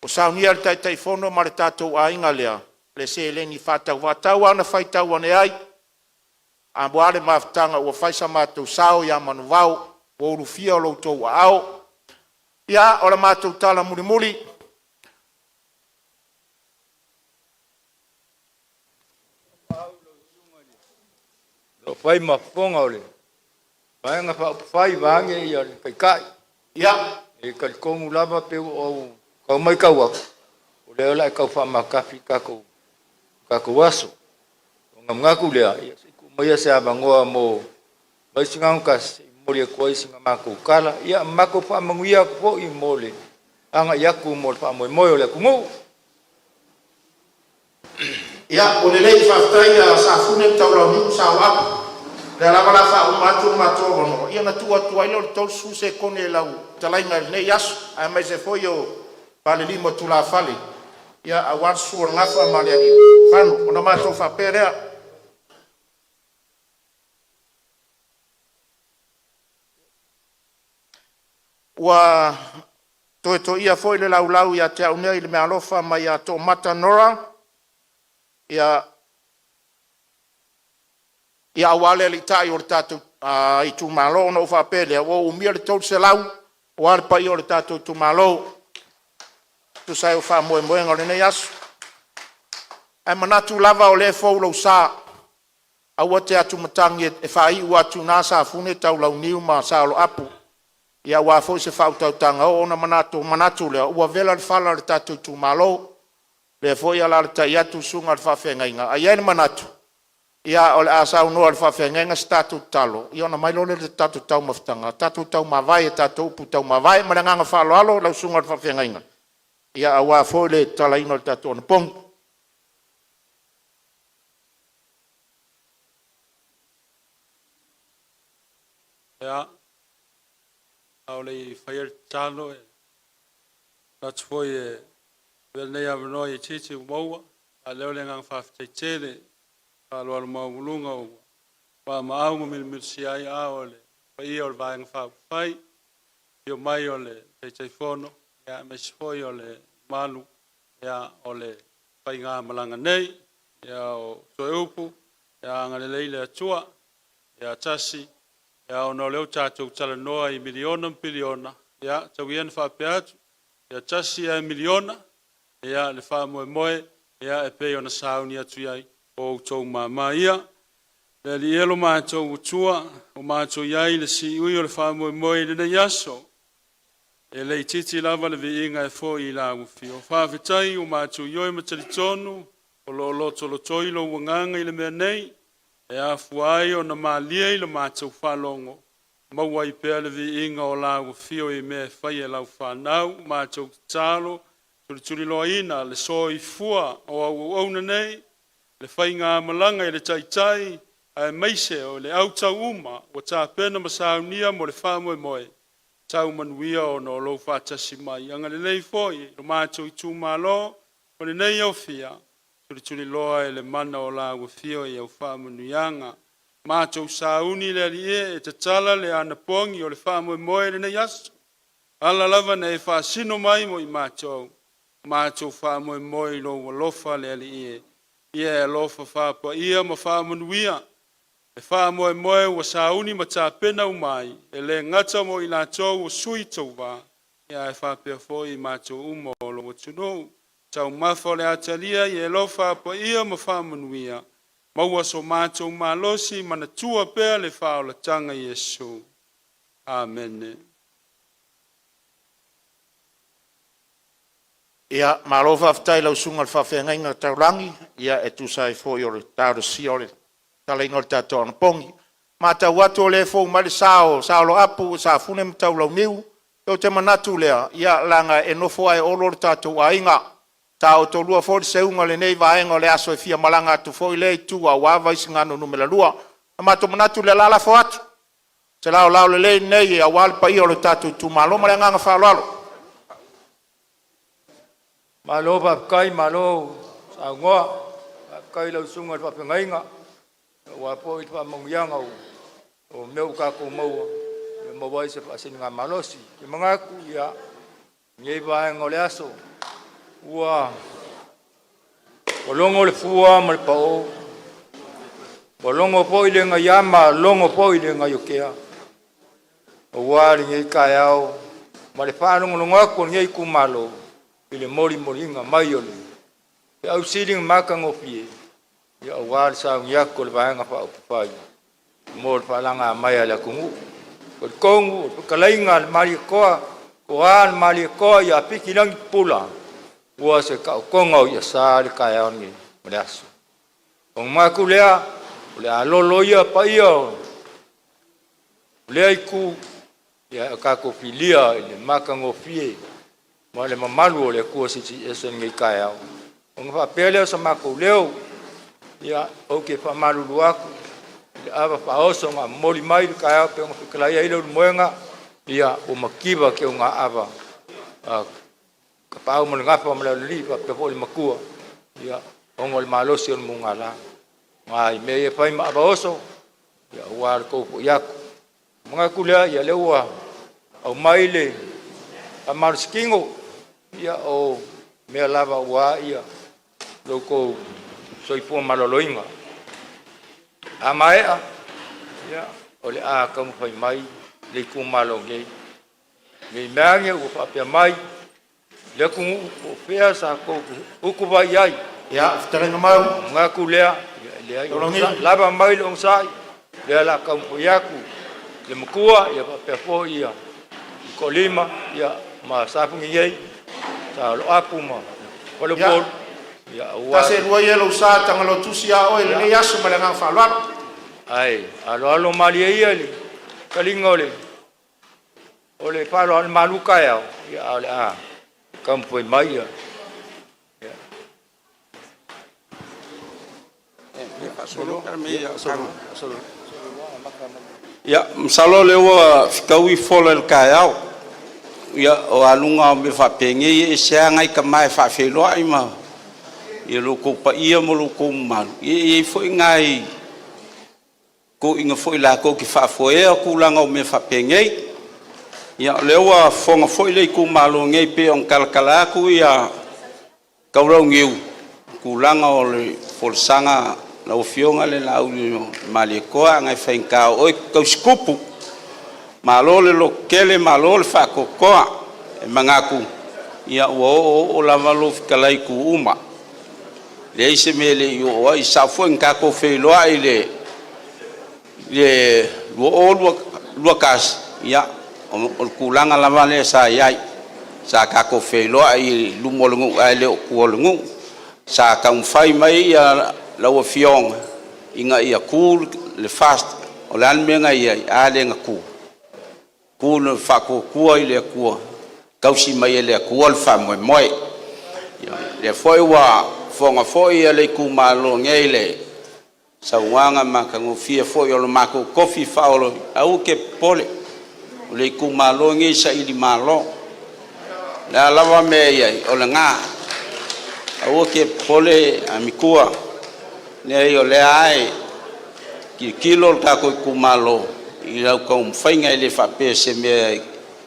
S2: ua saunia e le Taitaifono ma le tatou aiga lea le seleni faatauvaa tau lava ina faitau ane ai aua le mafutaga ua fai so matou sao ia manuvao ua ulufia lo outou aao. Ia, o le matou tala mulimuli,
S4: Fai ma fofoga o le Vaega Faaupufai vaeane le Taitai. E talitonu lava pei ua ou tau matau atu, o lea o le a e tau faamatafi le tatou aso. Ona manatu lea, ia se i tuu maia se avanoa mo Vaisigano 1 se i momoli atu ai sina matou tala, ia ma matou faamanuia atu foi mo le agai atu mo le faamoemoe o le atunuu.
S2: Ia, ua lelei, faafetai ia Safune ma Taulauniu ma Saoloapu. O lea lava o le a faauma atu lo matou avanoa, ia ona tuu atu ai lea o le 30 sekone i lau fetalaiga i lenei aso, aemaise foi o Falelima o tulafale aua le susu o le Gafa ma Lealiifano. Ona matou faapea lea, ua toe toia foi le laulau ia te au nei i le meaalofa mai ia Toomata Nora ia aua le aliitai o le tatou itumalo. Ona ou faapea lea, ua ou umia le $300 aua le paia o le tatou itumalo e tusa ai o faamoemoega o lenei aso. Ae manatu lava o lea e fou lou sa, aua e te atumatagi e faaiu atu i ina Safune, Taulauniu ma Saoloapu aua foi se faautautaga oo ona manatu lea ua vela le fala o le tatou itumalo. O lea foi e alaalatai atu le susuga i le faafeagaiga, ae i ai le manatu o le a saunoa e le faafeagaiga se tatou tatalo ona aumai loa lea o le tatou taumafataga, tatou taumavae i a tatou upu taumavae. Ma le agaga faaaloalo lau susuga i le faafeagaiga aua foi le tatalaina o le tatou anapogi.
S5: Ia, a o le i faia le tatalo, e manatu foi e avea lenei avanoa itiiti ua maua e faaleo le agaga faafetai tele ma le faaaloalo maualuluga ua maumau ma milomilosia ai aao o le paia o le Vaega Faaupufai, i le afio mai o le Taitaifono aemaise foi o le mamalu o le faigamalaga nei. Ia, o toe upu, ia agalelei le Atua ia tasi, ona o lea ua tatou talanoa i miliona ma piliona, ia tau ia ina faapea atu, ia tasi ae miliona le faamoemoe e pei ona sauni atu i ai, o outou mama ia. Le Alii e lo matou Atua, ua matou i ai i le siui o le faamoemoe i lenei aso, e le itiiti lava le viiga e foi i lau Afio. Faafetai ua matou ioe ma talitonu o lo o lotolotoi lou agaga i le mea nei, e afua ai ona malie i le matou faalogo, maua ai pea le viiga o lau Afio i mea e fai e lau fanau. Matou tatalo, tulituliloaina le soifua o au auauna nei, le faigamalaga i le Taitai Aemaise o le autau uma ua tapena ma saunia mo le faamoemoe, tau manuia ona o lou faatasi mai. Agalelei foi i lo matou itumalo o lenei aofia, tulituliloa e le mana o lau afio i au faamanuiaga. Matou sauni le Alii e, e tatala le anapogi o le faamoemoe i lenei aso, ala lava na e faasino mai mo i matou, matou faamoemoe i lou alofa le Alii e. Ia e alofa faapaia ma faamanuia le faamoemoe ua sauni ma tapena uma ai, e le gata mo i latou o sui tauva, ae faapea foi i matou uma o lou atunuu. Taumafa o le atalia ia e alofa faapaia ma faamanuia, maua so matou malosi, manatua pea le faaolataga Iesu. Amene.
S2: Ia, malo faafetai i lau susuga i le faafeagaiga taulagi e tusa ai foi o le talosia o le tatalaina o le tatou anapogi. E matau atu o lea e fou mai le sa o Saoloapu, Safune ma Taulauniu. Ou te manatu lea, ia leaga e nofo lava e Olo le tatou aiga, sa otolua foi le seuga i lenei vaega o le aso e fia malaga atu foi lea itu aua Vaisigano Nu.2. Ona matou manatu lea, o le a lafo atu se laolao lelei lenei aua le paia o le tatou itumalo. Ma le agaga faaaloalo.
S4: Malo faafetai malo saunoa, faafetai i lau susuga i le faafeagaiga aua foi le faamanuiaga o mea ua tatou maua e maua ai se faasiligamalosi. Ou te manatu, ia, lenei vaega o le aso ua logo le fua ma le pao, ua logo foi le gaiama logo foi le gaiotea aua lenei taeao ma le faalogologo atu a lenei itumalo i le molimoliga mai o le feau sili ona matagofie aua le sauni atu a le Vaega Faaupufai mo le faalaga mai a le atunuu. E talitonu o le fetalaiga a le Malietoa, le Toa o le Malietoa ia Afikilagi Pupula, ua se taotoga o i'asa le taeao lenei ma le aso. Ona manatu lea, o le a lolo ia paia o lea itu ae tatou filia i le matagofie ma le mamalu o le Atua Silisili Ese i lenei taeao. Ona faapea lea o se matou leo, ia, ou te faamalulu atu i le ava faaoso na momoli mai i le taeao pei ona fetalai ai Leulumoega, ia ua mativa teugaava a Tapaau ma le Gafa ma le Aloalii faapea foi le Matua, ia, ona o le malosi o le mugala i mea ia e fai ma ava oso aua le tou foi atu. Ona manatu lea, ia lea ua aumai le faamalositino, ia o mea lava aua lo outou soifua maloloina. A maea, ia, o le a taumafai mai le itumalo nei, ne i meaane ua faapea mai le atunuu po o fea sa tou utuvai ai.
S2: Ia, fetalaiga Mau.
S4: Ona manatu lea, ia e leai,
S2: Taulauniu.
S4: lava mai le onosai, o lea o le a taumafai atu le matua faapea foi le toalima ma Safune nei, Saloapu ma Faleupolu aua
S2: Tasi e lua ia lou sa Tagaloa tusi a oe i lenei aso ma le agaga faaaloalo.
S4: Ae aloalo malie ia i le taliga o le faaaloalo malu taeao, a o le a taumafai mai ia.
S6: Ia, masalo o lea ua fetaui fola i le taeao. Ia, o aluga o mea faapenei e ese lava nai tama e faafeiloai ma lo outou paia ma lo outou mamalu. Ia e i ai foi nai toeaiina foi latou te faafoea tulaga o mea faapenei. Ia, o lea ua fofoga foi le itumalo nei pei ona talatala atu Taulauniu i tulaga o le folasaga a lau Afioga i le Laaulialemalietoa, ona e faigata o oe e te tausitupu. Malo le lototele malo le faatoatoa. E manatu ua oooo lava lau fetalai i itu uma, e leai se mea e le i oo i ai. E sao foi na tatou feiloai i le 2021, ia o le tulaga lava lea sa i ai, sa tatou feiloai i luma o le nuu ae le o tua o le nuu. Sa taumafai mai lau Afioga ina ia tu le FAST. O le a le mea na i ai? A lea na tu, tu le Faatuatua i le Atua, tausi mai e le Atua le faamoemoe. Ia, lea foi ua fofoga foi le itumalo nei i le Saunoaga matagofie foi o le matou tofi faaolooloina, aua e te popole, o le itumalo lenei e sailimalo. O le a lava le mea e i ai, o lena. Aua e te popole Amituana, leai o lea lava e tilotilo le tatou itumalo i lau taumafaiga, e le faapea o se mea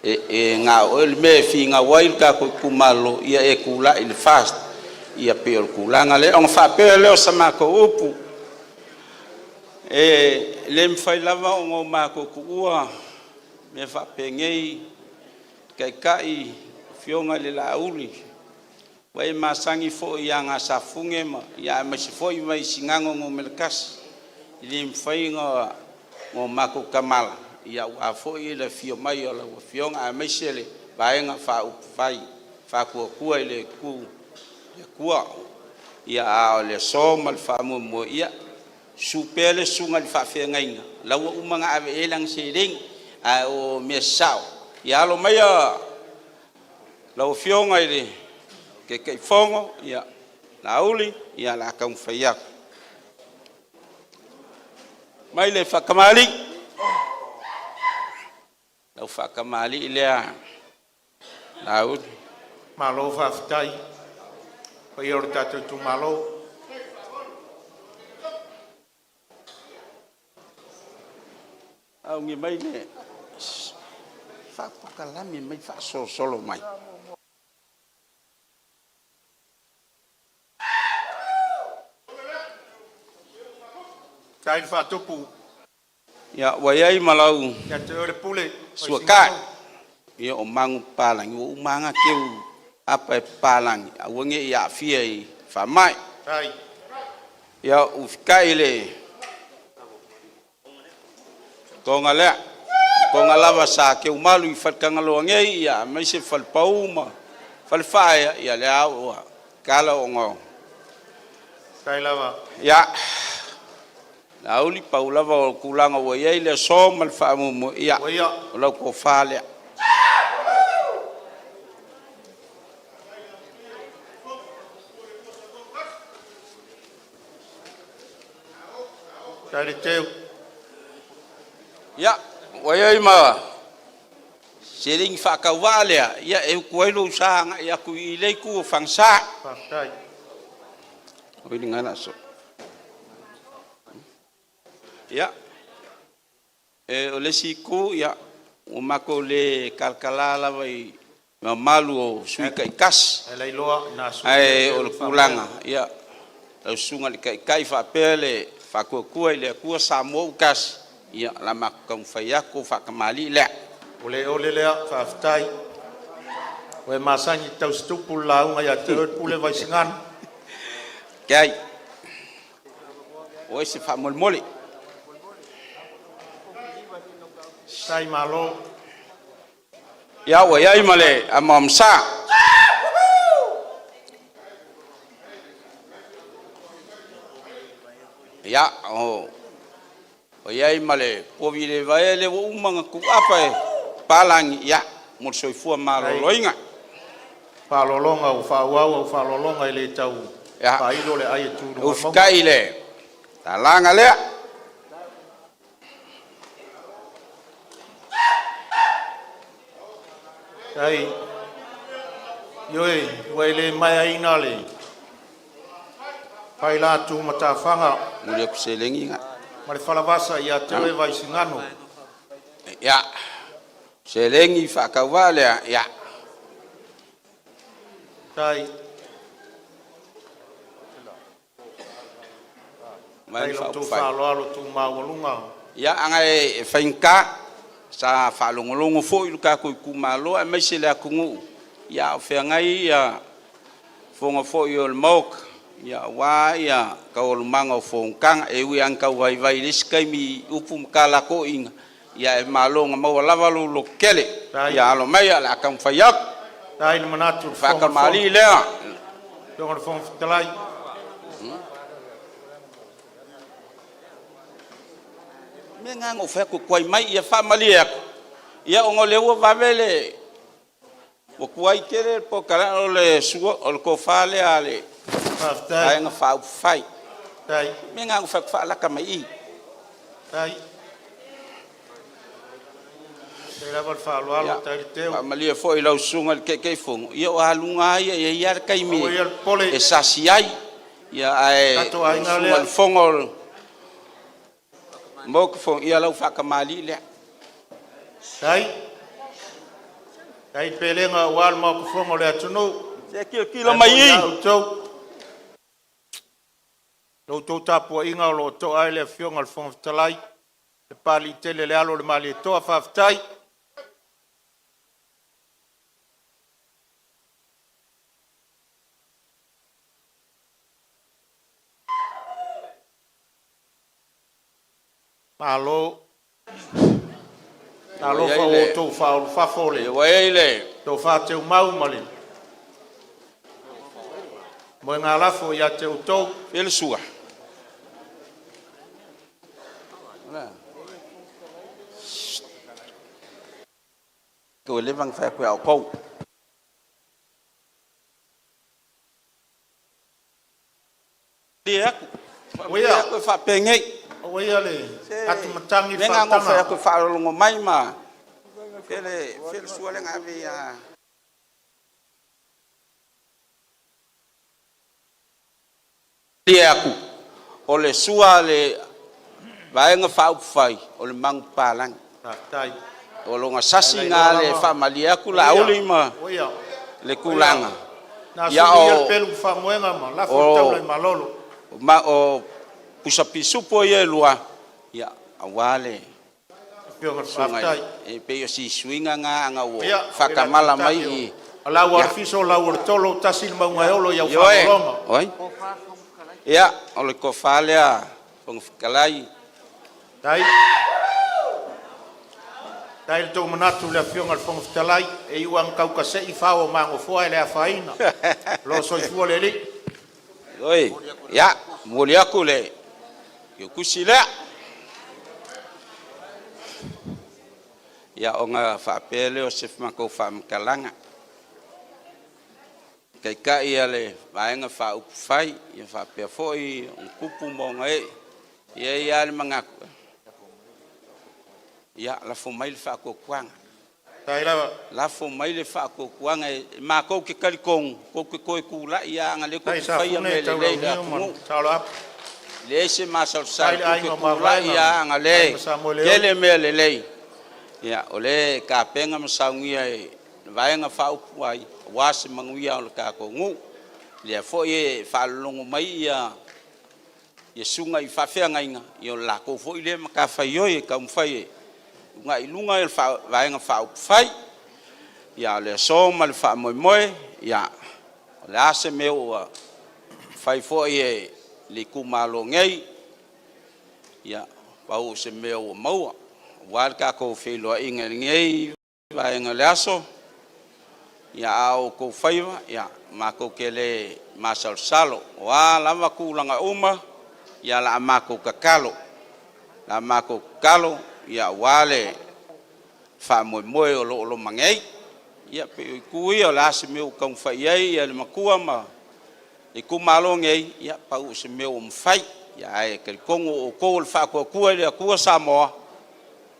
S6: e na o oe. O le mea e finau ai le tatou itumalo, ia e tulai i le FAST, ia pei o le tulaga lea. Ona faapea lea o sa matou upu, e le mafai lava ona matou tuua mea faapenei, Taitai, Afioga i le Laauli, ua e masani foi i aga a Safune aemaise foi Vaisigano Nu.1, e le mafai ona matou tamala aua foi le afio mai o lau Afioga aemaise le Vaega Faaupufai Faatuatua i le Atua. Ia, a o le aso ma le faamoemoe, ia susu pea le susuga i le faafeagaiga, o la ua uma ona ave i ai lana seleni, a o mea sasao, ia alo maia lau Afioga i le Taitaifono Laauli, ia o le a taumafai atu. Fai mai le faatamalii, lau faatamalii lea Laauli.
S2: Malo faafetai i le paia o le tatou itumalo.
S6: Augia mai le faapolokalame mai faasolosolo mai.
S2: Faafetai le faatupu
S6: Ia, ua i ai ma lau
S2: ia te oe le Pule
S6: suatai,
S2: Vaisigano.
S6: ia o manupapalagi ua uma lava ona teu apa e papalagi aua ne i aafia i faamai.
S2: Faafetai.
S6: Ia, ufitai le toga lea, toga lava sa teumalu i Faletagaloa nei, ia aemaise Falepau ma Falefaaea, ia lea ua tatala ona o...
S2: Faafetai lava.
S6: Ia, Laauli, pau lava o le tulaga ua i ai le aso ma le faamoemoe, ia,
S2: Ua ia.
S6: o lau tofa lea.
S2: Faafetai le teu.
S6: Ia, ua i ai ma seleni faatauvaa lea, ia, e utu ai lou sa agai atu i lea itu o Fagasa.
S2: Faafetai.
S6: Ia, o le isi itu, ia, ua matou le talatala lava i mamalu o sui usufono taitasi,
S2: E lailoa na
S6: ae o le tulaga, ia, lau Susuga i le Taitai faapea le Faatuatua i le Atua Samoa ua Tasi, ia, o le a matou taumafai atu, o faatamalii lea.
S2: Ua le ole lea, faafetai. Ua e masani e tausitupu le lauga ia te oe le Pule Vaisigano.
S6: Fetai, o ese faamolemole.
S2: Faafetai malo.
S6: Ia, ua i ai ma le amaamasa. Ia, ua i ai ma le povi le vaea lea ua uma ona tuuapa e papalagi, ia, mo le soifua
S2: Faafetai.
S6: maloloina.
S2: Faaaloaloga ua faaauau au faaaloaloga e le tau
S6: Ia,
S2: faailo le ai e tu i luga o le mauga.
S6: ufitai le lalaga lea.
S2: Faafetai. Ioe, ua e le maea le faila tu matafaga
S6: Momoli atu seleni na.
S2: ma le falavasa ia te oe Vaisigano.
S6: Ia, seleni faatauvaa lea, ia,
S2: Faafetai.
S6: mai
S2: Faafetai i
S6: le
S2: la outou
S6: faaupufai.
S2: faaaloalo tu maualuga.
S6: Ia, aga e faigata, sa faalogologo foi lo tatou itumalo aemaise le atunuu, a o feagai fofoga foi o le Maota aua taualumaga o fonotaga. E ui lava ina tau vaivai i le isi taimi i upu ma tala toeaiina, ae malo na maua lava lou lototele.
S2: Faafetai.
S6: Ia alo maia o le a taumafai atu.
S2: Faafetai le manatu i le Fofoga o le Fono.
S6: Faatamalii lea.
S2: Lau Afioga i le Fofoga Fetalai.
S6: O le mea lena na ou fai atu tuai mai, ia faamalie atu, ia ona o lea ua vave le ua tuai tele le polokalame, o le tofa lea a le
S2: Faafetai.
S6: Vaega Faaupufai.
S2: Tai.
S6: Mea na ou fai atu faalata mai i i.
S2: Tai. Tai lava le faaaloalo,
S6: Ia,
S2: tai le teu.
S6: Faamalie foi i lau susuga i le Taitaifono, ia o aluga lava ia, e i ai lava le taimi
S2: Aua ia le popole.
S6: e sasi ai. Ia ae
S2: Tatou
S6: lau
S2: aiga
S6: susuga
S2: lea.
S6: i le Fofoga o le Maota Fono, ia lau faatamalii lea.
S2: Tai. Tai pelega aua le Maota Fono o le atunuu.
S6: Se tilotilo mai
S2: Ae
S6: i.
S2: foi outou. Lo outou tapuaiga o lo o toa ai le Afioga i le Fofoga Fetalai, le Papaliitele le alo o le Malietoa, faafetai. Malo.
S6: Ua i
S2: Talofa
S6: ai
S2: ua
S6: le
S2: outou faaulufafo le
S6: Ua i ai le
S2: tofa teumau ma le moegalafo ia te outou.
S6: Fia le sua. Ua leva ona fai atu ia outou. Malie atu, faamalie
S2: Uia.
S6: atu e faapenei.
S2: Aua ia le
S6: Se
S2: atumatagi le
S6: mea na ona fai
S2: faautaga.
S6: atu e faalogologo mai ma fia le sua lea na ave ia atu o le sua a le Vaega Faaupufai o le manupapalagi.
S2: Faafetai.
S6: O lona sasi
S2: Ae
S6: na
S2: lailoa
S6: le
S2: lava.
S6: faamalie atu
S2: Uia,
S6: Laauli ma
S2: uia,
S6: le tulaga.
S2: Na
S6: Ia
S2: sulu ia le
S6: o
S2: pelu ma faamoega ma lafo le
S6: o
S2: taula i malolo.
S6: ma o pusa pisupo ia e lua, ia aua le
S2: Afioga i le
S6: susuga
S2: faafetai.
S6: E pei o si suiga na ana ua
S2: Ia,
S6: faatamala mai i.
S2: O lau
S6: Ia
S2: alfiso o lau o le tolo, tasi le mauga e olo i au
S6: Ioe,
S2: faalologo.
S6: oi. Ia, o le tofa lea, Fofoga Fetalai.
S2: Tai. Tai le tou manatu i le Afioga i le Fofoga Fetalai, e iu lava ina tautasei fao o magofoa e le afaina. O lo o soifua le Alii.
S6: Oi, ia, momoli atu le tusi lea. Ia ona faapea lea o se matou faamatalaga. Taitai a le Vaega Faaupufai, ia faapea foi ona tupu ma ona ee, e i ai lava le manatu, ia lafo mai le faatuatuaga.
S2: Tai lava.
S6: Lafo mai le faatuatuaga e matou te talitonu tou te toe tulai lava ona o lea tou
S2: Tai
S6: te faia
S2: Safune
S6: mea lelei i le
S2: Taulauniu ma
S6: atunuu.
S2: Saoloapu.
S6: Leai se
S2: Tai
S6: masalosalo
S2: le
S6: tou te
S2: aiga o
S6: tulai
S2: Mavaega,
S6: lava ona o lea
S2: Aiga
S6: e
S2: Samoeleoi.
S6: tele mea lelei. Ia, o lea e tapena ma saunia e le Vaega Faaupufai aua se manuia o le tatou nuu. Lea foi e faalologo mai ia susuga i faafeagaiga, ia o le latou foi lea matafaioi e taumafai e uunai i luga le Vaega Faaupufai. Ia, a o le aso ma le faamoemoe, ia, o le a se mea ua fai foi e le itumalo nei, ia, pau o se mea ua maua aua le tatou feiloaiga i lenei vaega o le aso, ia a o outou faiva, ia matou te le masalosalo. O a lava tulaga uma, ia o le a matou tatalo, o le a matou tatalo aua le faamoemoe o lo o loma nei. Ia pei o itu ia, o le a se mea ua taumafai i ai le matua ma le itumalo nei, ia pau o se mea ua mafai. Ia ae talitonu o outou o le faatuatua i le Atua Samoa,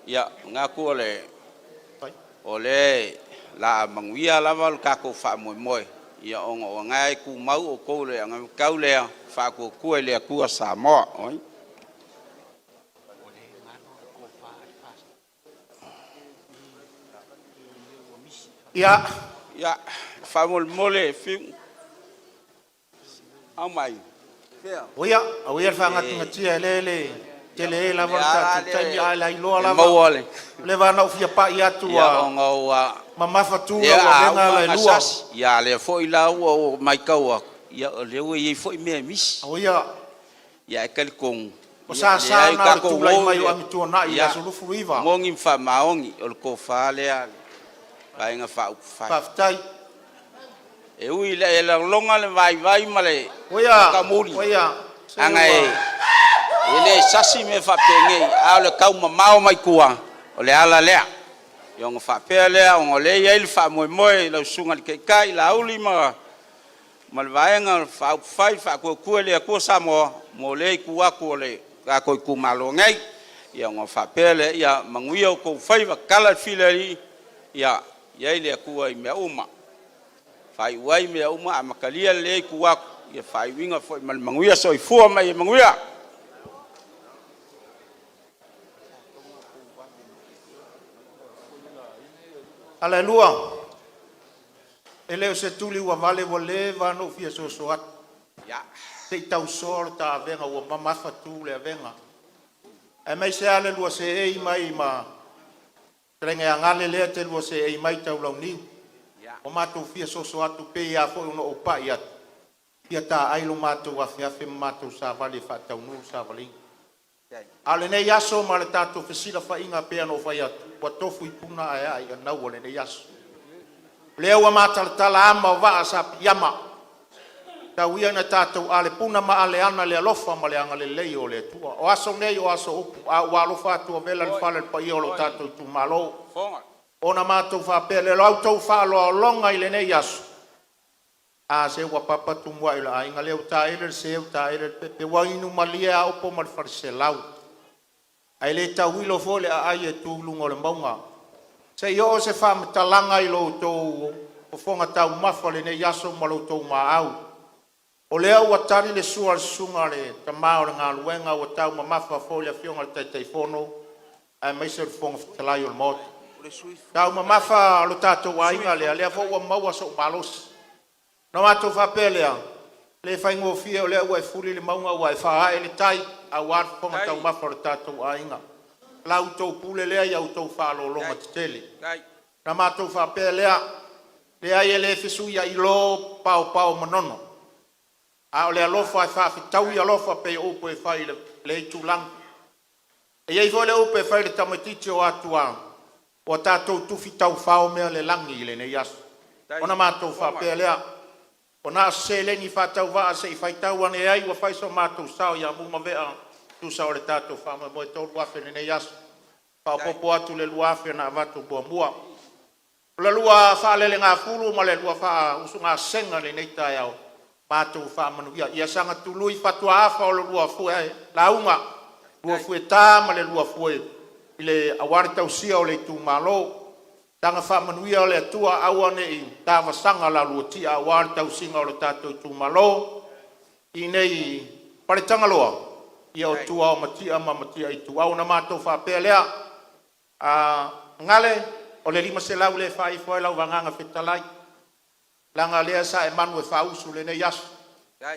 S6: ia manatu o le o lea o le a manuia lava le tatou faamoemoe, ia ona o lena e tumau outou i le anavatau lea Faatuatua i le Atua Samoa. Oi.
S2: Ia,
S6: Ia, faamolemole Fiu, aumai. Fea?
S2: Uia, auia le faagatagatia e le le tele lava
S6: Le
S2: le
S6: ala
S2: tatou taimi
S6: lea
S2: ae lailoa
S6: e
S2: lava.
S6: maua le
S2: Leva na ou fia pai atu
S6: Ia
S2: a
S6: ona ua
S2: mamafa tu
S6: ia
S2: lau
S6: a
S2: avega
S6: uma
S2: ala e
S6: ona
S2: lua.
S6: sasi, ia lea foi la ua ou matau atu, ia o lea ua i ai foi mea e misi.
S2: Auia,
S6: Ia ae talitonu,
S2: o
S6: ia
S2: sasa
S6: leai
S2: na o le
S6: tatou
S2: tulai
S6: o
S2: mai
S6: i
S2: o
S6: le
S2: Amituanai i le
S6: ia
S2: aso 29.
S6: moni ma faamaoni o le tofa lea a le Vaega Faaupufai.
S2: Faafetai.
S6: E ui ina e lagolago le vaivai ma le
S2: Uia,
S6: taumuli,
S2: uia, se
S6: aga e
S2: ua
S6: e le sasi mea faapenei, a o le taumamao mai tua, o le ala lea. Ia ona faapea lea, ona o lea e i ai le faamoemoe i lau Susuga i le Taitai Laauli ma ma le Vaega Faaupufai Faatuatua i le Atua Samoa mo lea itu atu o le tatou itumalo nei. Ia ona faapea lea, ia manuia outou faiva, tatala le fili a le Alii, ia i ai le Atua i mea uma, faaiu ai mea uma, amatalia lea itu atu, ia faaiuina foi ma le manuia. Soifua ma ia manuia.
S2: Alelua, e le o se tuli ua vale, ua leva ona ou fia soso atu se i tausoa le ta avega ua mamafa tu le avega, aemaise lava le lua seei mai ma le fetalaiga ia Gale lea e te lua seei mai Taulauniu. Ua matou fia soso atu pei lava foi ona ou pai atu, ia taai lo matou afeafe ma matou savali e faataunuu le savaliga. A o lenei aso ma le tatou fesilafaiga pei ona ou fai atu, ua tofu i puna ae aa i anaua lenei aso. O lea ua matalatala ama o vaa sa piiama, tau ia ina tatou ale puna ma ale ana i le alofa ma le agalelei o le Atua. O aso nei o aso upu, a ua alofa atu ua vela le fala i le paia o lo tatou itumalo, ona matou faapea lea, o la outou faaaloaloga i lenei aso, a, se ua papa tumuai o le aiga lea, ua taele le seu taele le pepe, ua inu malie lava upu ma le faleselau, ae le tauilo foi le aai e tu i luga o le mauga. Se i oo se faamatalaga i lo outou fofoga taumafa i lenei aso ma lo outou muaau. O lea ua tali le sua a le susuga i le tama o le galuega, ua taumamafa foi le afioga i le Taitaifono aemaise o le Fofoga Fetalai o le Maota. Taumamafa lo tatou aiga lea, lea foi ua maua sou malosi. Ona matou faapea lea, e le faigofie o lea ua e fuli le mauga ua e faaae le tai aua le fofoga taumafa o le tatou aiga. La outou pule lea i a outou faaaloaloga tetele. Ona matou faapea lea, leai e le fesuiai loa paopao o manono, a o le alofa e faafetaui alofa pei o upu e fai i lea itulagi. E i ai foi le upu e fai i le tamaitiiti o Atua, ua tatou tufi taufao mea o le lagi i lenei aso. Ona matou faapea lea, ua na o se seleni faatauvaa se i faitau ane ai ua fai so matou sao ia Mumave'a e tusa o le tatou faamoemoe e $3,000 i lenei aso, faaopoopo atu i le $2,000 na avatu muamua. O la lua faalelegafulu ma le lua faausugasega i lenei taeao, matou faamanuia, ia saga tului fatuaafa o le lua fue lauga, lua fue ta ma le lua fue aua le tausia o le itumalo. Saga faamanuia le Atua, aua ne i ta vasaga la lua tia aua le tausiga o le tatou itumalo i inei i Paletagaloa, ia o tua o Mati'a ma Mati'a Ituau. Ona matou faapea lea, Gale, o le $500 lea e faaifo ai lau vagaga fetalai, leaga o lea sa e manu e faausu i lenei aso,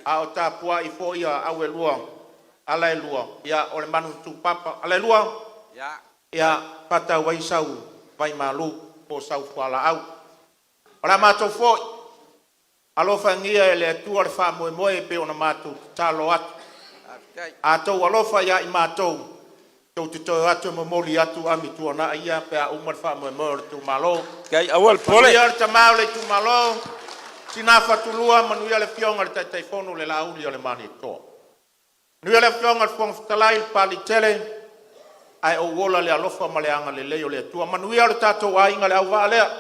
S2: a o tapuai foi a au e lua, ala e lua, ia o le manutupapa. Alelua, ia faatau ai sau vaimalu po o sau fualaau. O le a matou foi, alofagia e le Atua le faamoemoe e pei ona matou tatalo atu. A outou alofa ia i matou, tou te toe o atu e momoli atu amituanai ia pe a uma le faamoemoe o le itumalo.
S6: Aua le popole.
S2: Manuia le tama o le itumalo, tina Fatulua, manuia le afioga i le Taitaifono le Lauli o le Malietoa. Manuia le afioga i le Fofoga Fetalai Papaliitele, ae ou ola i le alofa ma le agalelei o le Atua. Manuia lo tatou aiga i le auvaa lea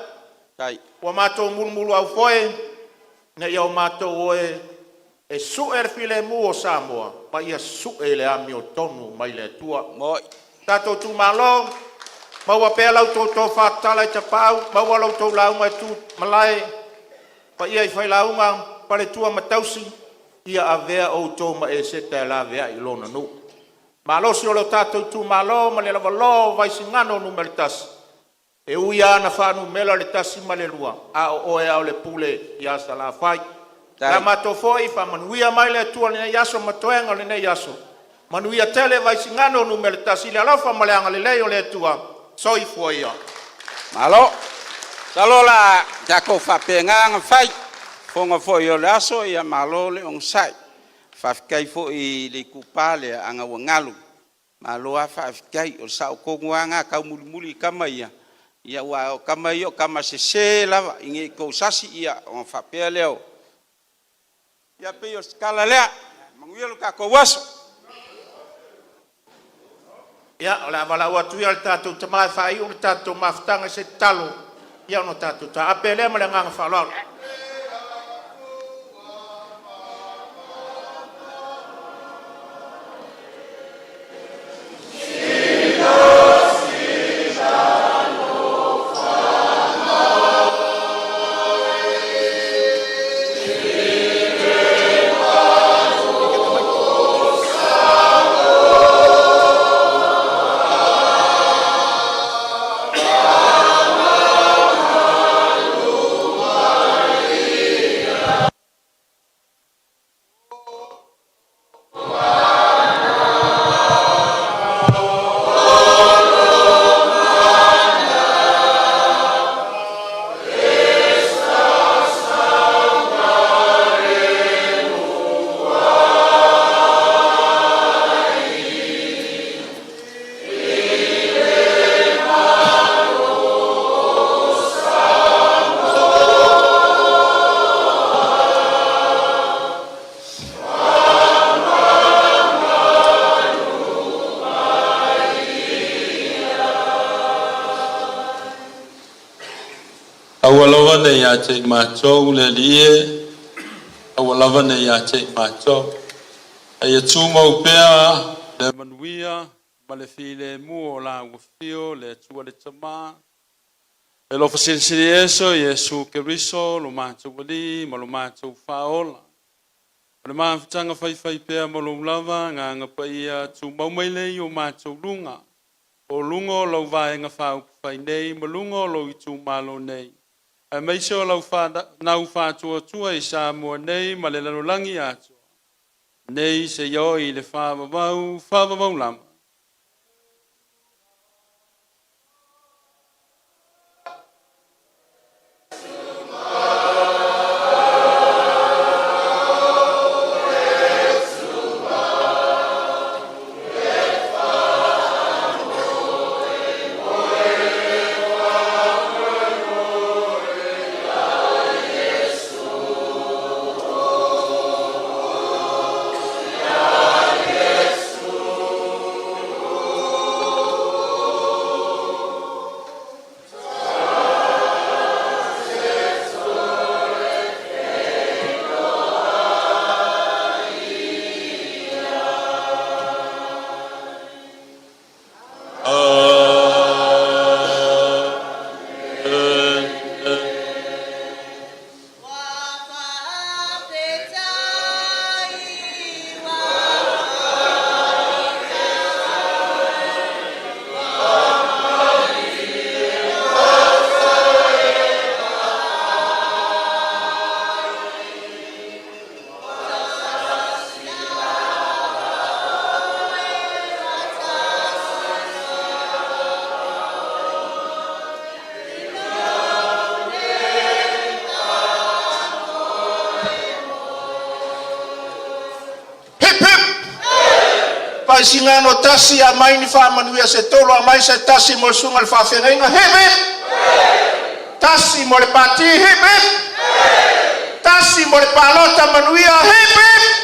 S2: ua matou mulumuluaufoe ina ia matou o e sue le filemu o Samoa ma ia sue le amiotonu mai le Atua. Tatou itumalo, maua pea la outou tofa tatala i tapaau, maua la outou lauga e tu i malae, le paia i failauga, faletua ma tausi, ia avea outou ma Eseta e laveai i lona nuu. Malosi o le tatou itumalo ma le lavaloa o Vaisigano Nu.1, e ui lava ina faanumera le 1 ma le 2, a o oe lava o le pule ia Salafai. Ia matou foi, faamanuia mai le Atua i lenei aso ma toega o lenei aso. Manuia tele Vaisigano Nu.1, i le alofa ma le agalelei o le Atua. Soifua ia.
S6: Malo. Masalo o le a tatou faapena ona fai. O fofoga foi o le aso, ia malo le onosai. Faafetai foi i le itupa lea, ana ua galo, malo lava faafetai. O le sao tonu lava lena, taumulimuli i tama ia, aua o tama ia o tama sese lava, ina ne i tou sasi ona faapea lea o… Ia pei o se tala lea. Manuia lo tatou aso.
S2: Ia, o le a valaau atu ia i le tatou tama e faaiu le tatou mafutaga i se tatalo ona tatou taape lea ma le agaga faaaloalo.
S5: ia te i matou le Alii e, aua lava ne i ia te i matou. A ia tumau pea le manuia ma le filemu o lau afio le Atua le Tama, e alofa silisili ese o Iesu Keriso lo matou Alii ma lo matou Faaola. O le mafutaga faifaipea ma lou lava Agaga Paia, tumau mai lea i o matou luga, o luga o lau Vaega Faaupufai nei ma luga o lou itumalo nei, aemaise o lau fanau faatuatua i Samoa nei ma le lalolagi atoa, nei seia oo i le faavavau, faavavau lava.
S2: Hip hip! Faaisigaga tasi aumai ni faamanuia se tolu, aumai se tasi mo le susuga i le faafeagaiga. Hip hip! Tasi mo le pati. Hip hip! Tasi mo le palota manuia. Hip hip!